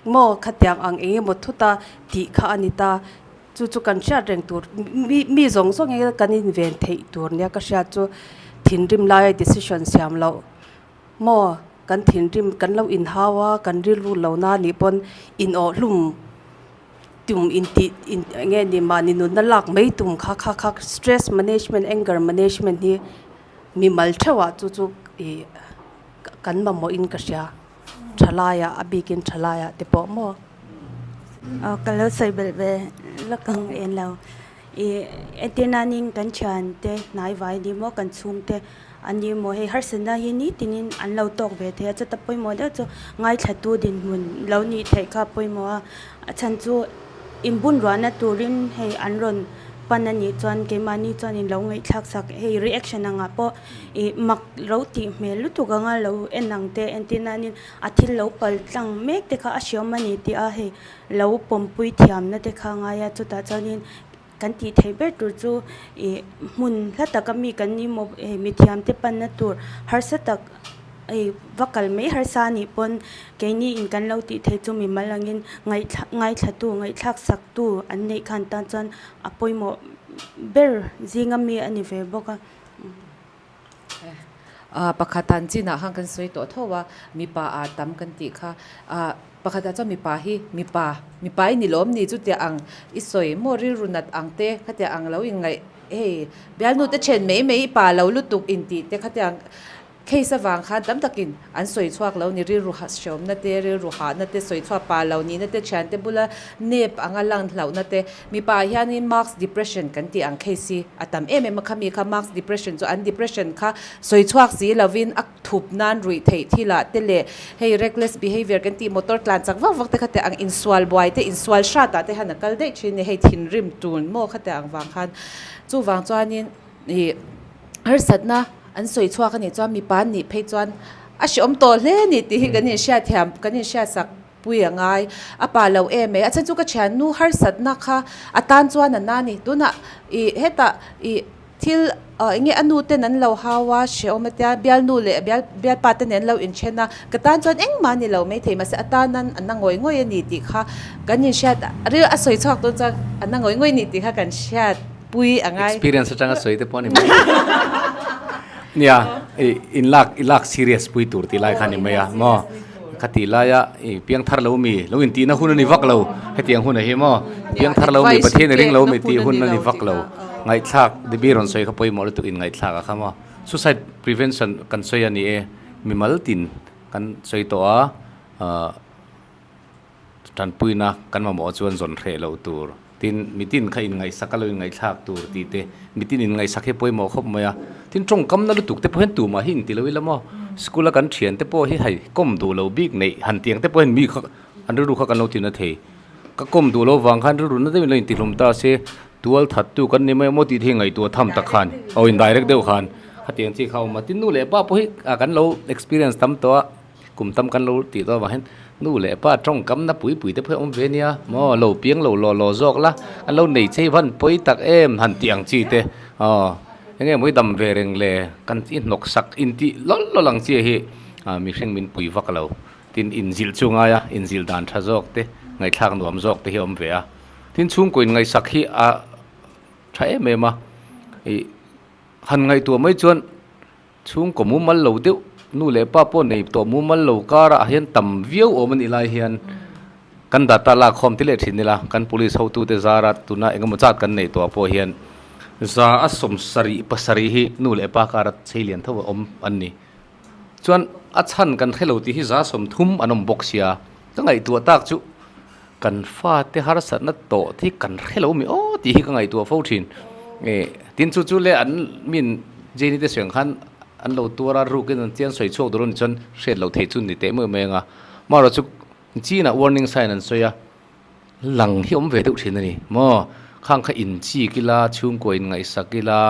maw khatiang ang eng emaw thuta tih kha a ni ta. Chu chu kan hriat reng tur mi zawng zawng hi kan inven theih tur nia ka hriat chu thinrim laia decision siam loh Maw, kan thinrim kan lo inhau a, kan rilru lo na nih pawn inawhhlum tum intih eng nge ni mahni nunna lak mai tum kha kha kha stress management, anger management hi mimal theuhah chu chu ih kan mamawhin ka hria thalaiah a bikin thalaiah te pawh maw. Aw ka lo sawi belh ve lawk ang en lo ih entir nanin kan thiante hnai vai ni maw kan chhungte An ni maw hei harsatna hi nitinin an lo tawk ve thei a, chuta pawimawh deuh chu ngaithlatu dinhmun lo nih theih kha a pawimawh a, a chhan chu inbun ruahna turin hei an rawn pan a nih chuan keimahni chuan in lo ngaihthlak sak hei reaction angah pawh ih mak lo tih hmel lutuk anga lo en ang te entir nanin a thil lo pal tlang mek te kha a hriawm a ni tih a hei lo pawmpui thiamna te kha a ngai a chutah chuanin Kan tih theih ber tur chu ih hmun hla taka mi kan ni maw hei mithiam te panna tur harsa tak hei va kal mai harsa a nih pawn keini in kan lo tih theih chu mimal angin ngaihthla ngaithlatu ngaihthlak sak tu an neih khan tan chuan a pawimawh ber zinga mi a ni ve bawk a. Pakhat an chinah khan kan sawi tawh tho a, mipa ah tam kan tih kha. Pakhatah chuan mipa hi mipa, mipa i ni lawm ni chutiang ang i sawi maw rilru nat ang te khatiang ang lo inngaih hei bialnu te then mai mai i pa lo lutuk intih te khatiang case avang khan tam takin an sawi chhuak lo ni rilru hreawmna te rilru hahna te sawi chhuak pa lo nihna te thiante bula nep anga lang hlauhna te Mipa ah hianin marks depression kan tih ang case hi a tam em em a, khami kha marks depression chu an depression kha sawi chhuak si lovin a thup nan ruih theih thil ah te leh hei reckless behaviour kan tih motor tlan chak vak vak te kha teh ang insual buai te insual hrat ah te hian a kal daih thin a ni hei thinrim tun maw kha teh ang vang khan chuvang chuanin ih harsatna an sawi chhuak a nih chuan mipa an nih phei chuan a hreawm tawh hle a ni tih hi kan inhriatthiam kan inhriatsak. Pui a ngai. A pa lo em e. A chhan chu ka thiannu harsatna kha a tan chuan a na ni. Tunah ih hetah ih thil eng nge a nu ten an lo hau a, hrehawm a tia, bialnu leh bial bialpa te nen an lo inthen a, ka tan chuan engmah a ni lo maithei mahse a tan an a na ngawih ngawih a ni tih kha kan inhriat ril a sawi chhuak dawn chuan a na ngawih ngawih a ni tih kha kan hriat pui a ngai. Experience atanga sawi te pawh a ni mai. Nia, ih inlak i lak serious pui tur tih lai kha a ni mai a maw. Khati laia i piangthar lo mi, lo intihna hun a ni vak lo, hetiang hun a hi maw? Piangthar lo mi, Pathian i ring lo mi tih hun a ni vak lo. Ngaihthlak, Debbie rawn sawi kha pawimawh lutuk in ngaihthlak a kha maw? Suicide prevention kan sawi a ni e, mimal tin kan sawi tawh a, ahh tanpuina kan mamawh chuan zawn hreh loh tur. Tin, mitin kha inngaihsak a lo inngaihthlak tur tih te, mitin inngaihsak hi pawimawh khawp mai a. Tin, tawngkamna lutuk te pawh hian tumah hi inti lo ila maw? School a kan thian te pawh hi hei kawm duh lo bik neih han tiang te pawh hian mi kha an rilru kha kan lo ti na thei. Ka kawm duh lo vang khan rilru na deuhin lo intihlum ta se, tual that tu kan ni mai maw tih te hi ngaihtuah tham tak khan, aw indirect deuh khan khatiang chi kha a awm a. Tin, nu leh pa pawh hi kan lo experience tam tawh a, kum tam kan lo tih tawh avang hian. Nu leh pa tawngkam na pui pui te pawh hi a awm ve nia maw lo piang lo law law zawk la an lo nei chei van pawi tak em han tih ang chi te aw eng nge maw i dam ve reng le kan i hnawk sak intih lawlh lawlh ang chi hi ah mihring min pui vak lo tin inzilh chu ngai a inzilh dan tha zawk te ngaihthlak nuam zawk te hi a awm ve a tin chhungkaw in ngaihsak hi a tha em em a ih han ngaihtuah mai chuan. Chhungkaw mumal lo deuh, nu leh pa pawh nei tawh mumal lo karah hian tam viau awm a nih lai hian kan data lak khawm ti leh thin ila, kan police hotute zara tuna engemaw zat kan neih tawhah pawh hian za a 77 hi nu leh pa kara chei lian tho a awm an ni. Chuan a chhan kan hre lo tih hi za 30 an awm bawk sia, ka ngaihtuah tak chu kan fate harsatna tawh hi kan hre lo mi aw tih hi ka ngaihtuah fo thin. Tin chu chu le an min Jane-i te sawi ang khan an lo tuar a rukin an chian sawi chhuak dawn a nih chuan hriat loh theih chu ni teh mai mai ang a. Amaherawh chu chinah warning sign an sawi a, lang hi awm ve deuh thin a ni maw? Khang kha inchik ila, chhungkua inngaihsak ila,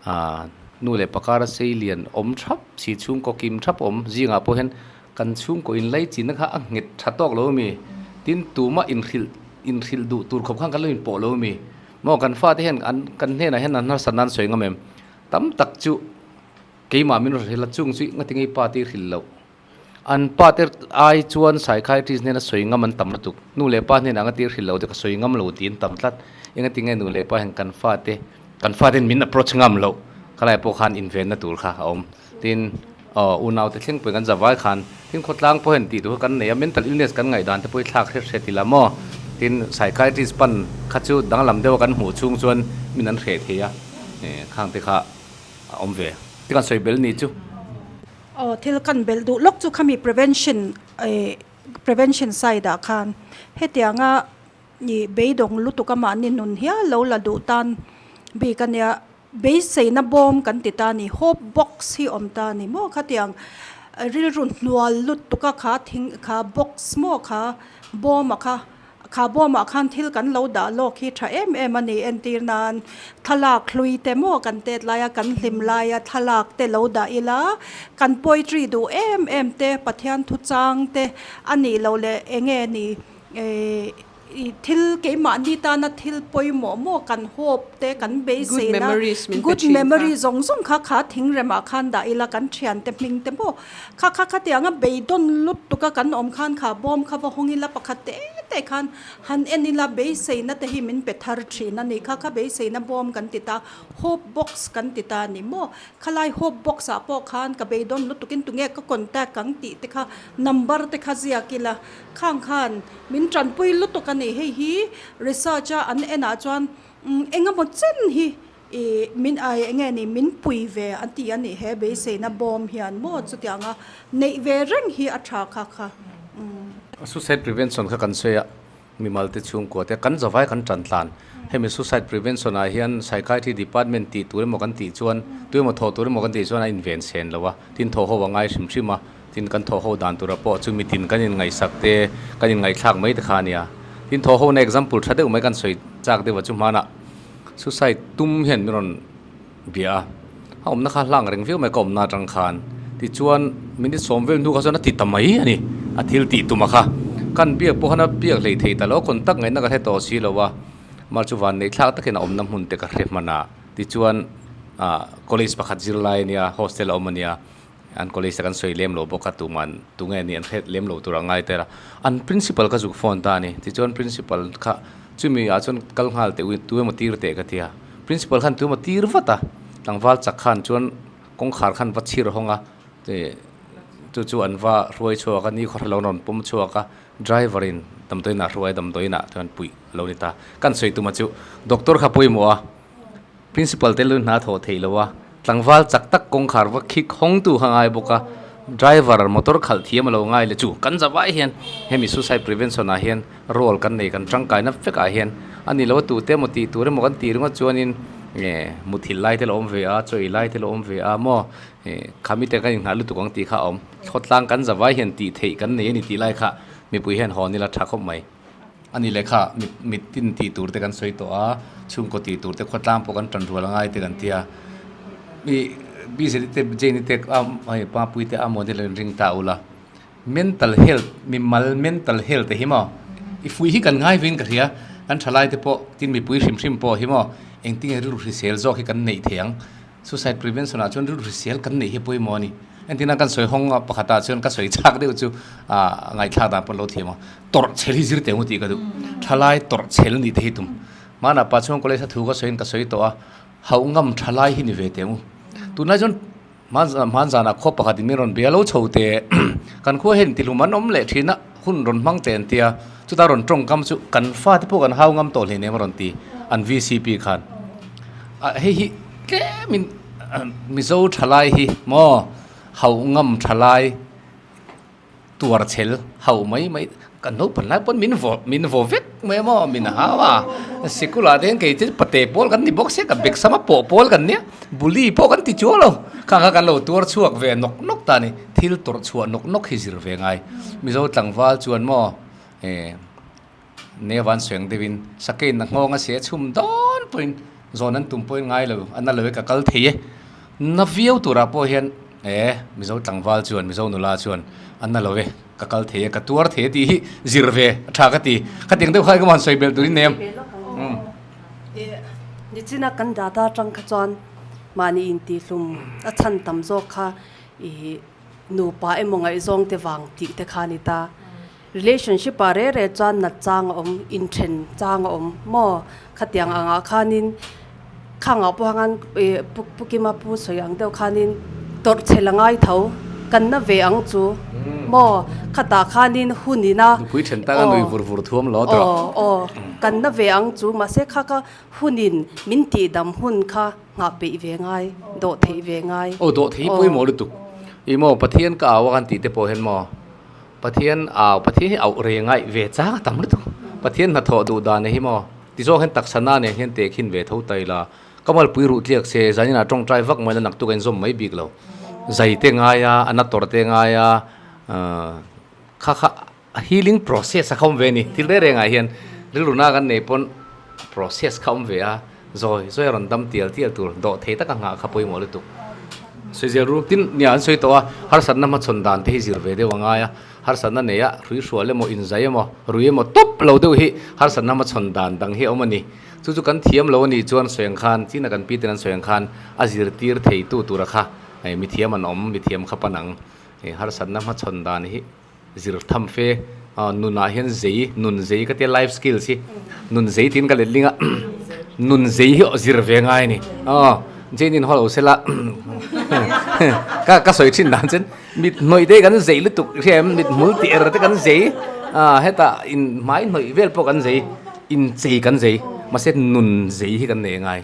ah nu leh pakar a sei lian awm thap si, chhungkaw kim thap awm zingah pawh hian Kan chhungkaw inlai chinna kha a nghet tha tawk lo ami? Tin, tumah inhrilh inhrilh duh tur khawp khan kan lo inpawh lo ami? Maw kan fate hian an kan hnenah hian an harsat nan sawi ngam em? Tam tak chu keimah min rawn hrilh a, chung chu ngati ngei pa te i hrilh loh. An pa te ai chuan psychiatrist hnena sawi ngam an tam lutuk. Nu leh pa hnenah ngati hrilh loh te ka sawi ngam lo tiin tam tlat. Engati nge nu leh pa hian kan fate kan faten min approach ngam loh? Khalai pawh khan invenna tur kha a awm. Tin, aw, unaute thleng pawhin kan zavai khan tin khawtlang pawh hian tih tur kha kan nei a, mental illness kan ngaihdan te pawh hi thlak hret hret ila maw? Tin, psychiatrist pan kha chu danglam deuha kan hmuh chhung chuan min an hreh thei a, khang te kha a awm ve. Ti kan sawi bel ni chu. Aw, thil kan belh duh lawk chu khami prevention, prevention side ah khan hetianga i beidawng lutuk a mahni nun hial lo la duh tan bik a nia. Beiseina bawm kan ti ta a ni, hope box hi awm ta a ni maw khatiang rilru hnual lutuk a kha thing kha box maw kha bawm a kha kha bawmah khan thil kan lo dah lawk hi tha em em a ni entir nan thlalak hlui te maw kan tet laia kan hlim laia thlalak te lo dah ila kan poetry duh em em te Pathian thuchang te a nih loh leh eng nge ni eh. I thil keimahni tana thil pawimawh maw kan hope te kan beiseina good memory zawng zawng kha kha thingremah khan dah ila kan thiante hming te maw kha kha khatianga beidawn lutuk a kan awm khan kha bawm kha va hawng ila pakhat te te khan han en ila beiseina te hi min pe thar thin a ni kha kha beiseina bawm kan ti ta hope box kan ti ta a ni maw khalai hope box ah pawh khan ka beidawn lutukin tunge ka contact ang tih te kha number te kha ziak ila khang khan Min tanpui lutuk a ni. Hei hi research a an enah chuan eng emaw chen hi ih min ai eng nge ni min pui ve an ti a nih he beiseina bawm hian maw chutianga neih ve reng hi a tha kha kha. Suicide prevention kha kan sawi a, mimal te chhungkua te kan zavai kan tan tlan. Hemi suicide prevention ah hian psychiatry department tih tur emaw kan tih chuan tu emaw thawh tur emaw kan tih chuan a inven sen lo a, tin thawh ho a ngai hrim hrim a. Tin, kan thawh ho dan tura pawh chu mitin kan inngaihsak te, kan inngaihthlak mai te kha a nia. Tin, thawh hona example tha deuh mai kan sawi chak deuh a chu hmanah suicide tum hian min rawn bia a, a awmna kha hlang reng viau mai ka awmna atang khan. Tichuan, minute 10 vel hnu kha chuan a ti ta mai a ni, a thil tih tuma kha. Kan biak pawh khan a biak hlei thei ta lo, contact ngaihna ka hre tawh si lo a, mar chu van neih thlak takin a awmna hmun te ka hre hman a. Tichuan, ah college pakhat zirlai a nia, hostel a awm a nia. An college te kan sawi lem lo bawk a, tuman tunge nih an hret lem lo tur a ngai tel a. An principal ka zuk phone ta a ni. Tichuan principal kha chumi ah chuan kal nghal teh u tu emaw tir teh ka ti a. Principal khan tu emaw tir vat a, tlangval chak khan chuan kawngkhar khan va chhir hawng a, chu chu an va hruai chhuak a, ni khawhre lo rawn pawm chhuak a, driver in damdawiin ah hruai a, damdawiin ah chuan puih a lo ni ta. Kan sawi tuma chu doctor kha pawimawh a. Principal te lu hna thawh theih lo a, tlangval chak tak kawngkhar va khik hawngtu kha ngai bawk a, driver motor khalh thiam a lo ngai le chu kan zavai hian hemi suicide prevention ah hian role kan nei kan tangkaina vek ah hian a ni lo a tute emaw tih tur emaw kan tih ringawt chuanin nge muthilh lai te lo awm ve a, chaw ei lai te lo awm ve a maw khami te kan inghah lutuk ang tih kha a awm, khawtlang kan zavai hian tih theih kan nei a ni tih lai kha mipui hian hawn ila tha khawp mai. A ni lehkha mit tin tih tur te kan sawi tawh a, chhungkaw tih tur te khawtlang pawh kan tan rual angai te kan ti a. I Bzeli te Jane te a hei Papuii te a maw te lo inring ta ula. Mental health, mimal mental health te hi maw i fuih hi kan ngai vein ka hria. Kan thalai te pawh tin mipui hrim hrim pawh hi maw engtin nge rilru hrisel zawk hi kan neih thei ang. Suicide prevention ah chuan rilru hrisel kan neih hi pawimawh a ni. Entirna kan sawi hawng pakhat ah chuan ka sawi chak deuh chu ah ngaihthlak dan pawh an lo thiam a. Tawrh chhel hi zir teh ang u tih ka duh. Thalai tawrh chhel nih te hi tum. Hmanah pa chhung college a thu ka sawiin ka sawi tawh a, hauh ngam thalai hi ni ve teh ang u. Tunlai chuan Hman zanah khaw pakhat in min rawn bia lo chho teh. Kan khua hian intihlum an awm leh thin a, hun rawn hmang teh an tia. Chutah rawn tawngkam chu kan fate pawh kan hau ngam tawh hleinem a rawn ti an vcp khan. Hei hi tlemin Mizo thalai hi maw hauh ngam thalai Tuar chhel hauh mai mai kan naupang lai pawn min vaw min vaw vek mai a maw min hau a sikul ah te hian kei chu pate pawl kan ni bawk sia ka bag sama pawh pawl kan nia bully pawh kan ti chuang lo khang kha kan lo tuar chhuak ve nawk nawk ta a ni thil tawrh chhuah nawk nawk hi zir ve ngai Mizo tlangval chuan maw eh Nevan sueng deuhin sakein a nghawng a se chhum dawn pawhin zawn an tum pawhin ngai lo a na lo e ka kal thei e. Na viau turah pawh hian e Mizo tlangval chuan Mizo nula chuan a na lo e ka kal thei e ka tuar thei e tih hi zir ve a tha ka ti. Khatiang deuh kha engemaw han sawi belh turin nei em? Nichina kan data atang kha chuan mahni intihlum a chhan tam zawk kha ih nupa emaw ngaihzawng te vang tih te kha a ni ta. Relationship ah reh reh chuan nat chang a awm, inthen chang a awm maw? Khatiang angah khanin khangah pawh khan ih Pu Kima Pu sawi ang deuh khanin tawrh chhe la ngai tho, kan na ve ang chu maw? Khatah khanin hun ina Nupui then tak a nui vur vur thuam lo tawh. Aw aw kan na ve ang chu mahse kha kha hunin min tihdam hun kha nghah peih ve ngai, dawh theih ve ngai. Aw dawh theih hi pawimawh lutuk. Ih maw Pathian ka au a kan tih te pawh hian maw Pathian au, Pathian hi auh reng a ve chang a tam lutuk. Pathian hnathawh duh dan hi maw? Ti zawk hian taksana nen hian tehkhin ve tho ta ila. Ka malpui ruh tliak se, zanin ah tawngtai vak mai la naktuk a inzawm mai bik lo. Zai te ngai a, a na tawrh te ngai a, kha kha healing process a kha awm ve a ni. Thil reng reng ah hian rilru na kan nei pawn process kha awm ve a, zawi zawi a rawn dam tial tial tur dawh thei taka nghah kha pawimawh lutuk. Sawi zel ru tin nia an sawi tawh a, harsatna hmachhawn dan te hi zir ve deuh a ngai a, harsatna nei a hrui hrual emaw inzai emaw rui emaw tawp lo deuh hi harsatna hmachhawn dan dang hi a awm a ni. Chu chu kan thiam lo a nih chuan sawi ang khan china kan pi ten an sawi ang khan a zirtir theitu tura kha mithiam an awm, mithiam kha pan ang harsatna hmachhawn dan hi. Zir tham fe nunah hian zei, nun zei ka tia life skills hi nun zei tiin ka let ling a, nun zei hi zir ve ngai a ni. Aw Jane in haw lo sela ka ka sawi thin dan chuan mit hnawih te kan zei lutuk hria em mit hmul tih er te kan zei a hetah in hmai hnawih vel pawh kan zei inchei kan zei mahse nun zei hi kan nei ngai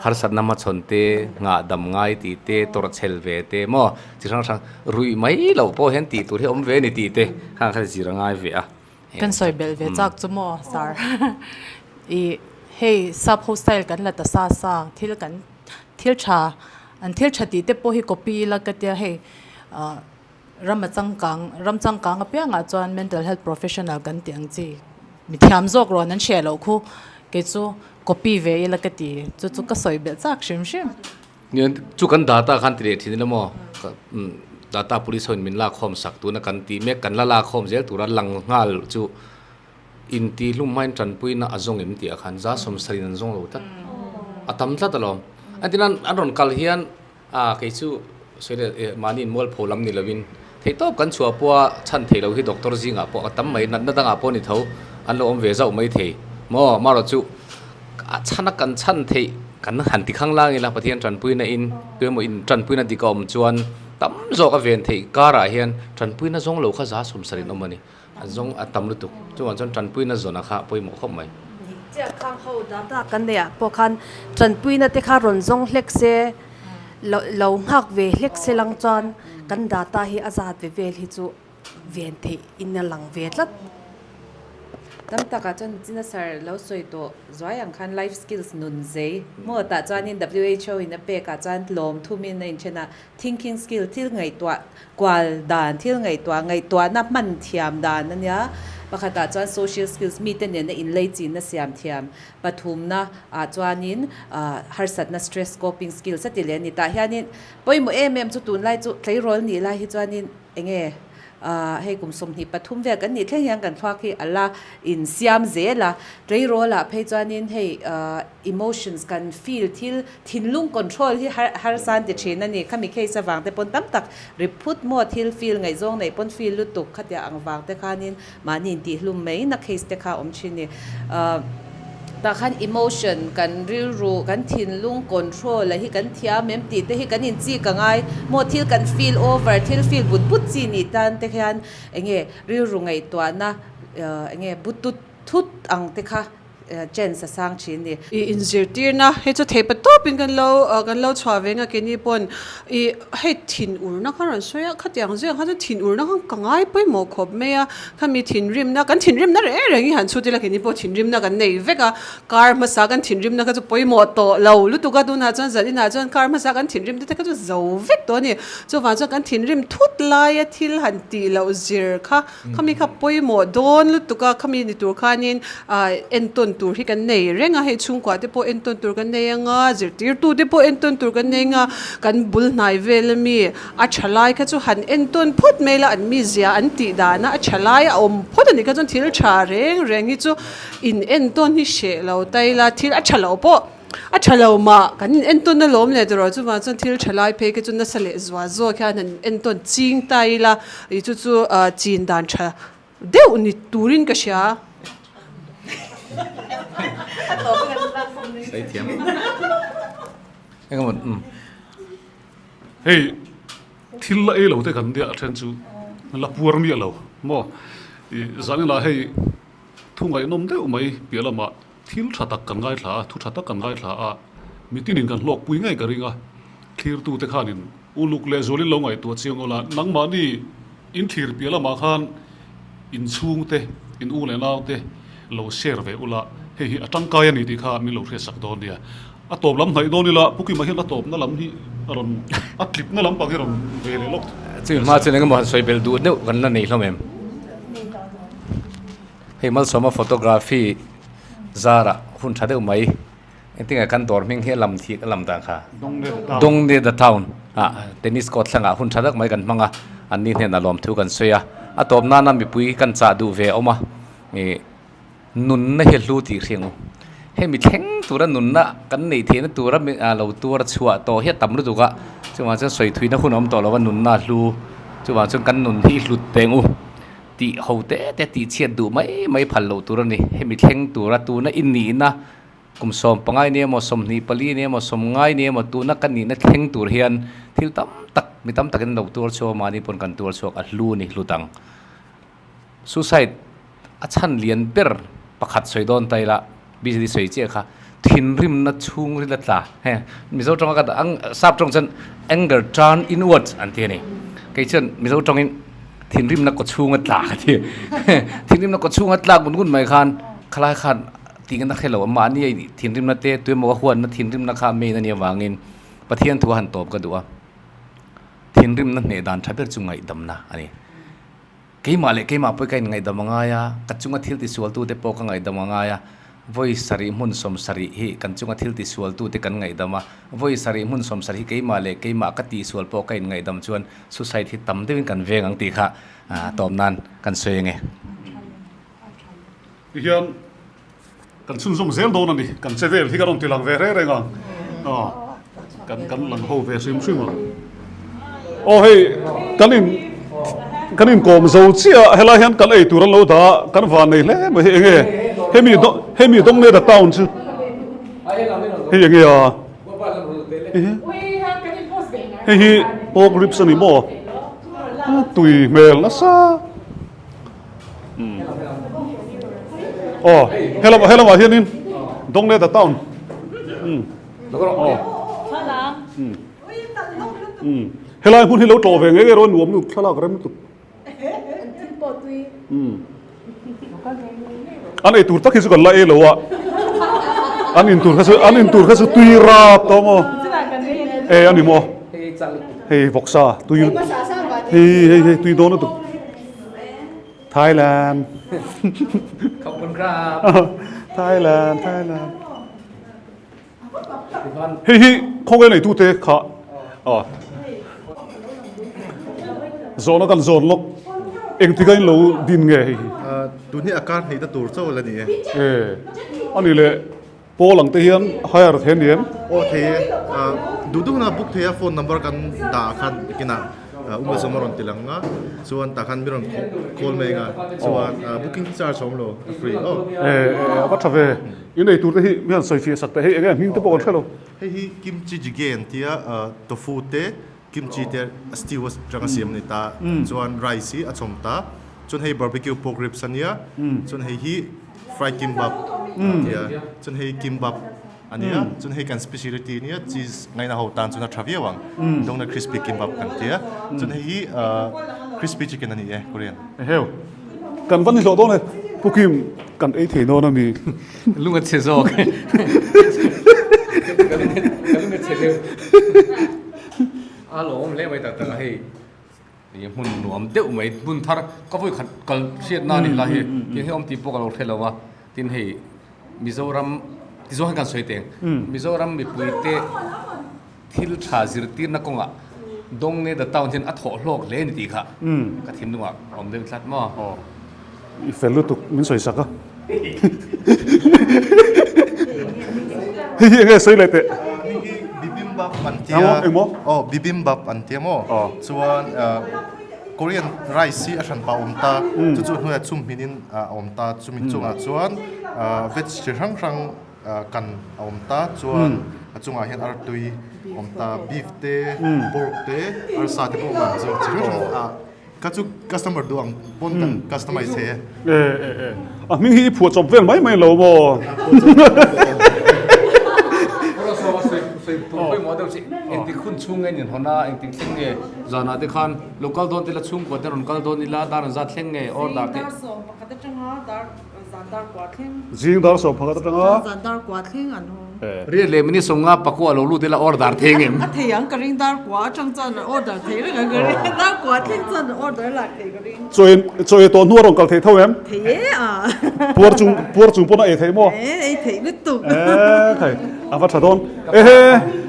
harsatna hmachhawn te ngah dam ngai tih te tawrh chhel ve te maw Chi hrang hrang ruih mai loh pawh hian tih tur hi awm ve a ni tih te khan kha zir a ngai ve a. Kan sawi belh ve chak chu maw sir i hei sap ho style kan la ta sa sa thil kan thil tha an thil tha tih te pawh hi copy ila ka tia hei ah ram a changkang ram changkang apiangah chuan mental health professional kan tih ang chi mithiam zawk rawn an hriat loh khu kei chu copy ve ila ka ti chu chu ka sawi belh chak hrim hrim. Chu kan data khan ti leh thin ila maw? Data police hoin min lakkhawm sak tuna kan tih mek kan la lakkhawm zel tura lang nghal chu intihlum hmain tanpuina a zawng em tih ah khan za sawmsarin an zawng lo tlat. A tam tlat alawm. Entirna an rawn kal hian ah kei chu sawi leh mahni inmualpho lam ni lovin theihtawp kan chhuah pawha chhan theih loh hi doctor zingah pawh a tam mai natna dangah pawh ni tho an lo awm ve zauh mai thei maw? Amaherawhchu A chhana kan chhan theih kan han ti khang lang ila Pathian tanpuina in tuemaw in tanpuina dik a awm chuan tam zawk a ven theih karah hian tanpuina zawng lo kha za sawmsar in awm a ni. A zawng a tam lutuk. Chuvang chuan tanpuina zawna kha pawimawh khawp mai. Chiah khang ho data kan neih ah pawh khan tanpuina te kha rawn zawng hlek se lo lo nghak ve hlek se lang chuan kan data hi a zat ve vel hi chu ven theih in a lang ve tlat. Tam takah chuan China sir lo sawi tawh zuai ang khan life skills nun zei maw tah chuanin WHO in a pek ah chuan tlawm thumin a inthen a, thinking skill thil ngaihtuah kual dan thil ngaihtuah ngaihtuahna hman thiam dan a nia, pakhatah chuan social skills mite nena inleichinna siam thiam, pathumna ah chuanin harsatna stress coping skills a ti leh a ni. Tah hianin pawimawh em em chu tunlai chu tleirawl nih lai hi chuanin eng nge? Hei kum 23 vel kan nih thleng hian kan thluak hi a la insiam zel a. Tleirawl-ah phei chuanin hei emotions kan feel thil thinlung control hi harsa an ti thin a ni. Khami case avang te pawn tam tak ri phut maw thil feel ngaihzawng neih pawn feel lutuk khatia ang vang te khanin Mahni intihhlum mai na case te kha awm thin ni. Tah khan emotion, kan rilru, kan thinlung control a hi kan thiam em tih te hi kan inchik a ngai. Maw thil kan feel over, thil feel but but chi nih tan te hian enge rilru ngaihtuahna enge butut thut ang te kha chance a sang thin ni. I inzirtirna hei chu thei pa tawpin kan lo kan lo chhuah ve nga keini pawn i hei thinurna kha rawn sawi a khatiang zeng kha chu thinurna kha ka ngai pawimawh khawp mai a khami thinrimna kan thinrimna reng reng hi han chhut ila keini pawh thinrimna kan nei vek a kar hmasa kan thinrimna kha chu pawimawh tawh lo lutuk a tunah chuan zan inah chuan kar hmasa kan thinrim te te kha chu zo vek tawh a ni chuvang chuan kan thinrim thut laia thil han tih loh zir kha Khami kha pawimawh dawn lutuk a, khami ni tur khanin entawn tur hi kan nei reng a, hei chhungkua te pawh entawn tur kan nei anga, zirtirtu te pawh entawn tur kan nei anga, kan bul hnai vel ami a tha lai kha chu han entawn phawt mai la, an mizia an tih dana a tha lai a awm phawt a nih kha chuan thil tha reng reng hi chu in entawn hi hreh lo ta ila, thil a tha lo pawh. A tha lo mah, kan in entawn alawm leh tawh chuvang chuan thil tha lai phei khi chu nasa leh zual zawk hian han entawn ching ta ila ih chu chu chin dan tha deuh ni turin ka hria. Hei thil la ei lo te kan nia a then chu la puar miah lo maw ih zaninah hei thu ngaihnawm deuh mai piah lamah Thil tha tak kan ngaithla a, thu tha tak kan ngaithla a, mitinin kan hlawkpui ngei ka ring a, thlirtute khanin uluk leh zualin lo ngaihtuah chiang ula, nangmahni in thlir piah lamah khan in chhungte, in u leh naute lo share ve ula, hei hi a tangkai a ni tih kha min lo hriatsak dawn nia. A tawp lam hnaih dawn ila, Pu Kima hian a tawpna lam hi a rawn, a tlipna lampang hi a rawn ve leh lawk. Chumi hma chuan engemaw han sawi belh duh deuh kan la nei hlawm em? Hei Malsawma photography zarah hun tha deuh mai engtin nge kan dawr hming hi a lam thih a lam dan kha Dongne the town ah tennis court thlangah hun tha tak mai kan hmang a an ni hnenah lawmthu kan sawi a a tawp nana mipui kan chah duh ve a awm a ih nunna hi a hlu tih hriang u hemi thleng tura nunna kan neih theihna tura mi ah lo tuar chhuah tawh hi a tam lutuk a chuvang chuan sawi thuina hun a awm tawh lo a nunna a hlu chuvang chuan kan nun hi hlut peng u. Tih ho te te tih chhiat duh mai mai phal loh tur a ni. Hemi thleng tura tuna i nihna kum 15 ni emaw, 24 ni emaw, 90 ni emaw tuna ka nihna thleng tur hian thil tam tak, mi tam takin an lo tuar chhuak a, mahni pawn kan tuar chhuak a hlu ni hlut ang. Suicide a chhan lian ber pakhat sawi dawn ta ila, BJD sawi chiah kha thinrimna chhungril a tla. He Mizo tawnga ka dah ang sap tawng chuan anger turn inwards an ti a ni. Kei chuan Mizo tawngin thinrimna kaw chhunga tla ka ti. Thinrimna kaw chhunga tlak ngun ngun mai khan khalai khan tih ngan a hre lo a mahni a thinrimna te tuemaw a huatna thinrimna kha main a nih avangin Pathian thu a han tawp ka duh a. Thinrimna hneh dan tha ber chu ngaihdamna a ni. Keimah leh keimah pawh hi ka inngaihdam a ngai a, ka chunga thil tisualtute pawh ka ngaihdam a ngai a, vawi sarih hmun 70 hi kan chunga thil tisualtute kan ngaihdam a, vawi sarih hmun 70 hi keimah leh keimah ka tihsual pawh ka inngaihdam chuan suicide hi tam deuhin kan veng ang tih kha tawp nan kan sawi ange. Tihian kan chhunzawm zel dawn a ni, kan che vel hi ka rawn ti lang ve reng reng a, kan kan lang ho ve hrim hrim a. Aw hei kan in kan in kawm zo chiah a, helai hian kan ei tur an lo dah a, kan van nei hle mai hei enge hemi hemi Dongleda town chu hei enge a hei hi pork ribs a ni maw tui hmel nasa. Aw helam helamah hianin Dongleda town aw helai hmun hi lo tlawh ve ngei ngei erawh a nuam lutuk thlalak rem lutuk an ei tur tak hi chu kan la ei lo a an in tur kha chu an in tur kha chu tui rap tawh maw e a ni maw hei vawksa tui hei hei hei tui dawn lutuk. Thailand Thailand Thailand Hei hi khawnge nei tute kha a zawhna kan zawn lawk. Engtik a in lo din nge hei hi? Tun hi a kar hnih na tur chauh la ni e. E, a ni leh pawl ang te hian hire thei a ni em? Aw thei e, duh duhna book thei a phone number kan dah ah khan kinah um zawm a rawn ti lang a, chuan tah khan mi rawn call mai ang a, chuan booking charge a awm lo a free aw. E, a va tha ve, in ei tur te hi mi han sawi fiah sak teh hei enge hming te pawh kan hre lo. Hei hi kimchi jjigae an tia tofu te Kimchi te stew atanga siam a ni ta, chuan rice hi a chawm ta, chuan hei barbecue pork ribs a nia, chuan hei hi fried kimbap a tia, chuan hei kimbap a nia, chuan hei kan speciality a nia cheese ngaihna ho tan chuan a tha viau ang, donut crispy kimbap kan tia, chuan hei hi crispy chicken a ni e Korean. Eheu, kan va ni hlawh dawn e, Pu Kim kan ei thei dawn a mi? Lung a chhe zawk. Ka lung a chhe deuh. A lawm hle mai tak tak a hei ih hmun nuam deuh mai hmun thar ka vawi khat kal hriat na ni la hi tin hei awm tih pawh ka lo hre lo a tin hei Mizoram ti zawng hian kan sawi teng Mizoram mipui te thil tha zirtirna kawngah Dongne the town hian a thawh hlawk hle a ni tih kha ka thinlungah a awm deuh tlat maw. I fel lutuk min sawi sak a. Hei hi enge sawi leh teh. Hei hi bibimbap an tia. Engmaw? Aw bibimbap an tia maw? Chuan Korean rice hi a hran pah a awm ta. Chu chu hnuaiah chhum hminin a awm ta. Chumi chungah chuan veg chi hrang hrang kan a awm ta. Chuan a chungah hian artui a awm ta. Beef te, pork te, arsa te pawh awm ang chu chi hrang hrang a. Ka chu customer duh ang pawn kan customize thei e. E e e. A hming hi i phuah chawp vel mai mai lo maw? Pawh saw sawi sawi tur pawimawh deuh chi engtik hun chhung nge nin hawn a engtik thleng nge zanah te khan lo kal dawn te la chhungkua te rawn kal dawn ila dar an zat thleng nge order te. Zing dar 11 atanga dar Zan dar kua thleng. Zing dar 11 atanga. Zan dar kua thleng an hawng. Riat leh minute 50 pakua lo lut ila order thei ngem? A thei ang ka ring dar kua atang chuan an order thei reng ang ka ring dar kua thleng chuan an order lak thei ka ring. Chaw chaw ei tawh hnu a rawn kal thei tho em? Thei e a. Puar chung puar chung pawn a ei thei maw? E ei thei lutuk. E thei a va tha dawn. Ehe.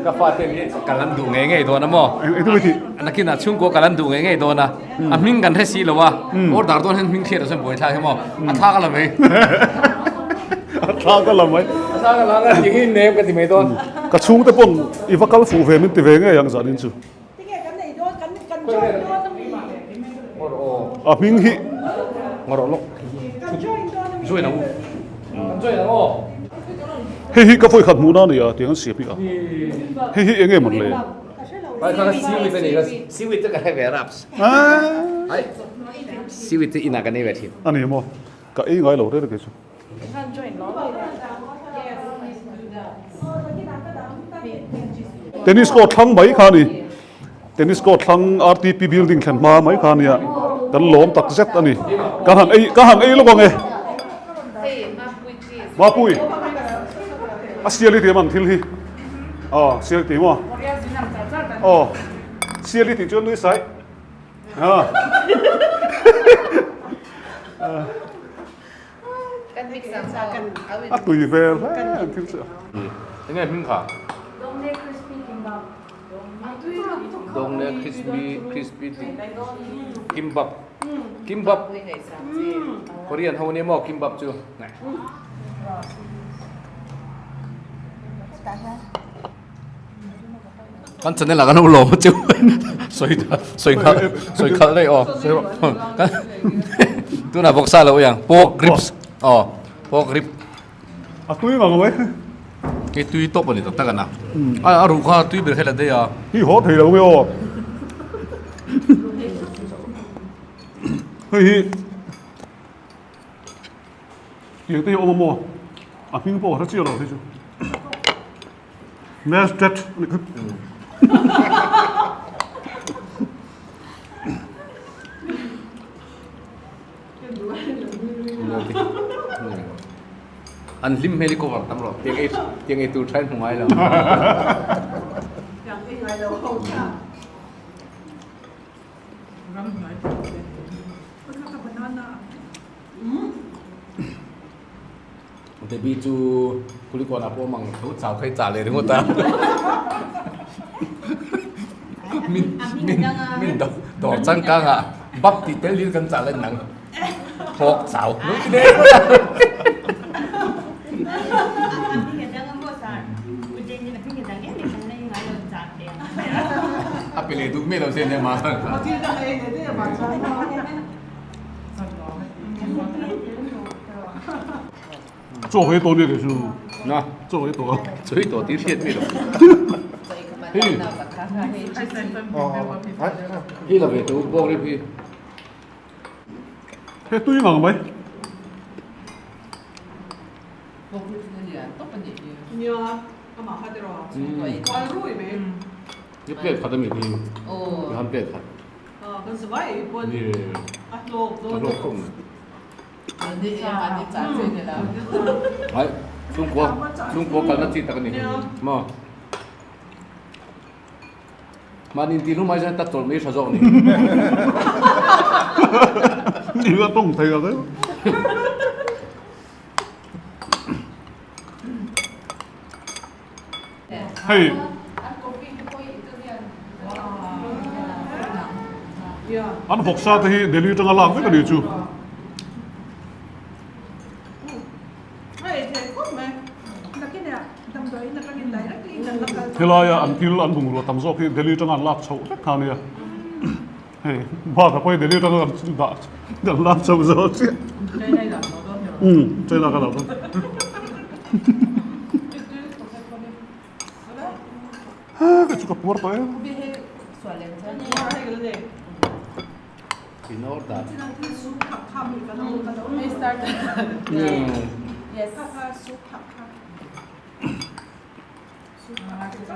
Ka fate hi ka lan duh ngei ngei dawn a maw? Eng eng tu ti? Nakinah chhungkua ka lan duh ngei ngei dawn a. A hming kan hre si lo a, order dawn hian hming hriat a chuan buai thlak hi maw? A thla ka la mai. A thla ka la mai. A thla ka la nga ti hi nem ka ti mai dawn. Ka chhungte pawn i va kal fuh ve min ti ve ngei ang zanin chu. Tinge kan nei dawn kan kan join dawn a mi? A hming hi. Ngawr lawk. Kan join dawn a mi? Join ang u. Kan join ang aw. Hei hi ka vawi khat hmuhna a ni a tiang an siam hi a. Hei hi eng nge mawn le? Ai kha seaweed a ni kha seaweed te ka hre ve raps. Ai seaweed te inah kan ei ve thin. A ni maw? Ka ei ngai lo reng kei chu. Tennis court thlang mai kha a ni. Tennis court thlang RTP building thlen hma mai kha a nia. Kan lawm tak zet a ni. Ka han ei ka han ei lawk ang e. Mapui a sial i ti em ang thil hi. Aw sial ti maw? Aw sial i tih chuan nui sai. A tui vel hle ang thil chu. Enge hming kha? Dongne crispy crispy kimbap kimbap Korean ho nia maw kimbap chu. Kan channel ah kan lo lawm a chu sawi sawi nghal sawi khalh daih aw tunah vawksa lo ang pork ribs aw pork rib a tui ngang mai hei tui tawp a ni tak tak a na a ruh kha tui ber kha la daih a hi haw thei lo nge aw hei hi Tiang te hi a awm a maw? A hming pawh ka hre chiah lo hei chu. Mashed a nih kha. An hlim hmel i cover tam rawh. Tiang ei tiang ei tur tha in hmu ngai lo. Tiang ei ngai lo ho kha. Ram hnuai pawh. Debbie chu Kulikawn ah pawh mang tho chau kha i chah leh ringawt a. Min min min dawr changkang ah Bak tih tel dil kan chah lai nang thawk chau lo ti le. A pe leh duh miah lo che nia ma. Chaw hi tawh nia kei chu. Na. Chaw hi tawh. Chaw hi tawh tih hriat mi lo. Hi. Hi la ve tu bawk rip hi. He tui ngang mai. Bawk rip hi lian tawp a nih hi. Nia, amah kha tiraw. Kual rui mai. Ni plate khat a mi hi. Aw. Han plate khat. Kan zavai ei pawn a hlawk dawn. A hlawk khawp mai. Ai, chhungkua, chhungkua kalna chi tak a ni. Maw? Mahni inti hlum ai chuan ta chawlh mai tha zawk a ni. Ni a tawng thei ang e. Hei. An vawksa te hi Delhi atanga lak vek a ni chu. Helaia an thil an bungrua tam zawk hi Delhi atanga an lak chhoh vek kha a nia. Hei bakah pawh hi Delhi atanga kan dah kan lak chhoh zawk chiah. Umm China ka dah dawn. Ha ka chu ka puar tawh em.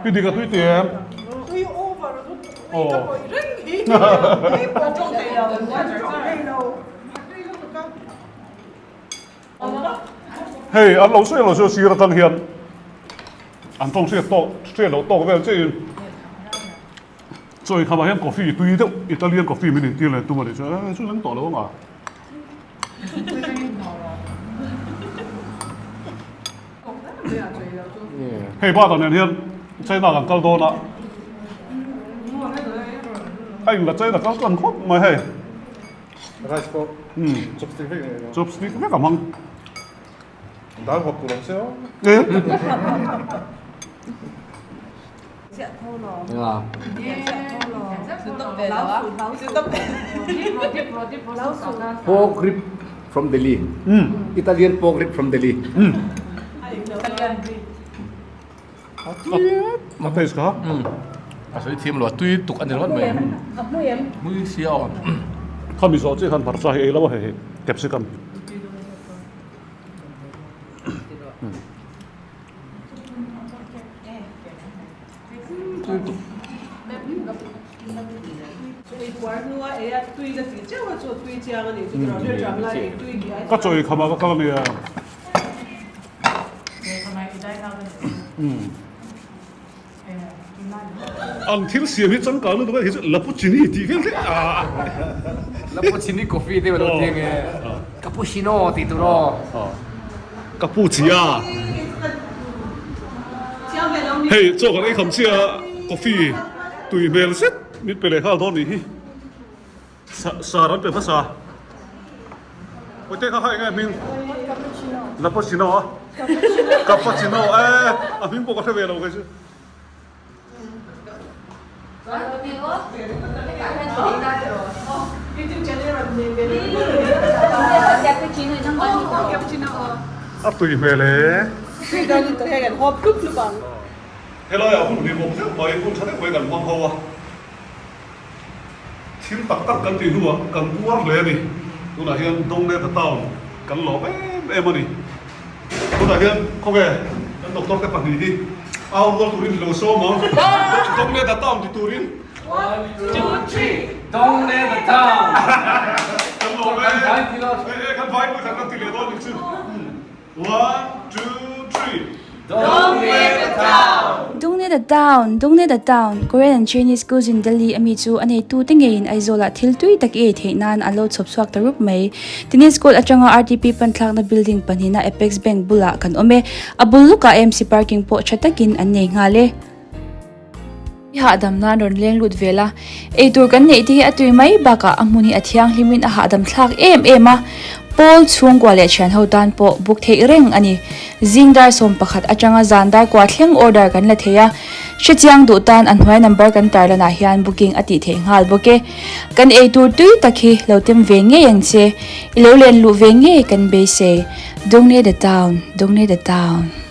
I dik a tui tih em? Hei an lo sawi lo chu sir atang hian an tawng hriat tawk hriat loh tawk vel chiah in chaw inkham ah hian coffee tui deuh Italian coffee min intir leh tum a nih chuan eh chu leng tawh lo ang a. Hei bak ah nen hian China kan kal dawn a a inla China kal tlang khawp mai hei. Rice pawh chopstick vek a ni. Chopstick vek a hmang. Dal hawp tur awm se aw. Pork rib from Delhi. Italian pork rib from Delhi. A taste kha. A sawi thiam lo a tui tuk a ni ringawt mai. Hmui sia aw. Khami zawh chiah khan hmarcha hi ei lo a hei hei capsicum. Ka chawi khamah ka kal a nia. An thil siam hi changkang lutuk a ni hi chu Lapuchini tih vel te a. Lapuchini coffee te lo tih nge Cappuccino tih tur aw. Cappuccia. Hei chaw kan ei kham chiah a coffee tui hmel zet min pe leh nghal dawn nih hi. Sar an pe hmasa. Pawite kha kha eng nge hming? Cappuccino a. Cappuccino e a hming pawh ka hre ve lo kei chu. A tui hmel e. Helaiah hun hlimawm deuh mai, hun tha deuh mai kan hmang ho a. Thil tak tak kan tih hnuah kan puar hle a ni. Tunah hian Dongneta town kan lawm em em a ni. Tunah hian khawnge kan doctor te pahnih hi au rual turin lo sawm ang. Dongneta town ti turin. One, two, three, Dongneta town. Kan lawm e. Kan vai pui khat kan ti leh dawn nih chu. One, two, three, Dongneta Town! Dongneta Town, Dongneta Town, Korean and Chinese cuisine Delhi a mi chu a neitute ngeiin Aizawlah thil tui tak i ei theih nan an lo chhawp chhuak ta rup mai. Tennis court atanga RTP panthlakna building pahnihna Apex Bank bulah kan awm e. A bul lukah AMC parking pawh tha takin an nei nghal e. I hahdam nan rawn leng lut vel a, eitur kan neih te hi a tui mai bakah a hmun hi a thianghlimin a hahdam thlak em em a, Pawl chhungkua leh thianho tan pawh buk theih reng a ni. Zing dar 11 atanga zan dar kua thleng order kan la thei a, hrechiang duh tan a hnuai number kan tarlanah hian booking a tih theih nghal bawk e. Kan eitur tui tak hi lo tem ve ngei ang che, i lo len luh ve ngei kan beisei. Dongne the town, Dongne the town.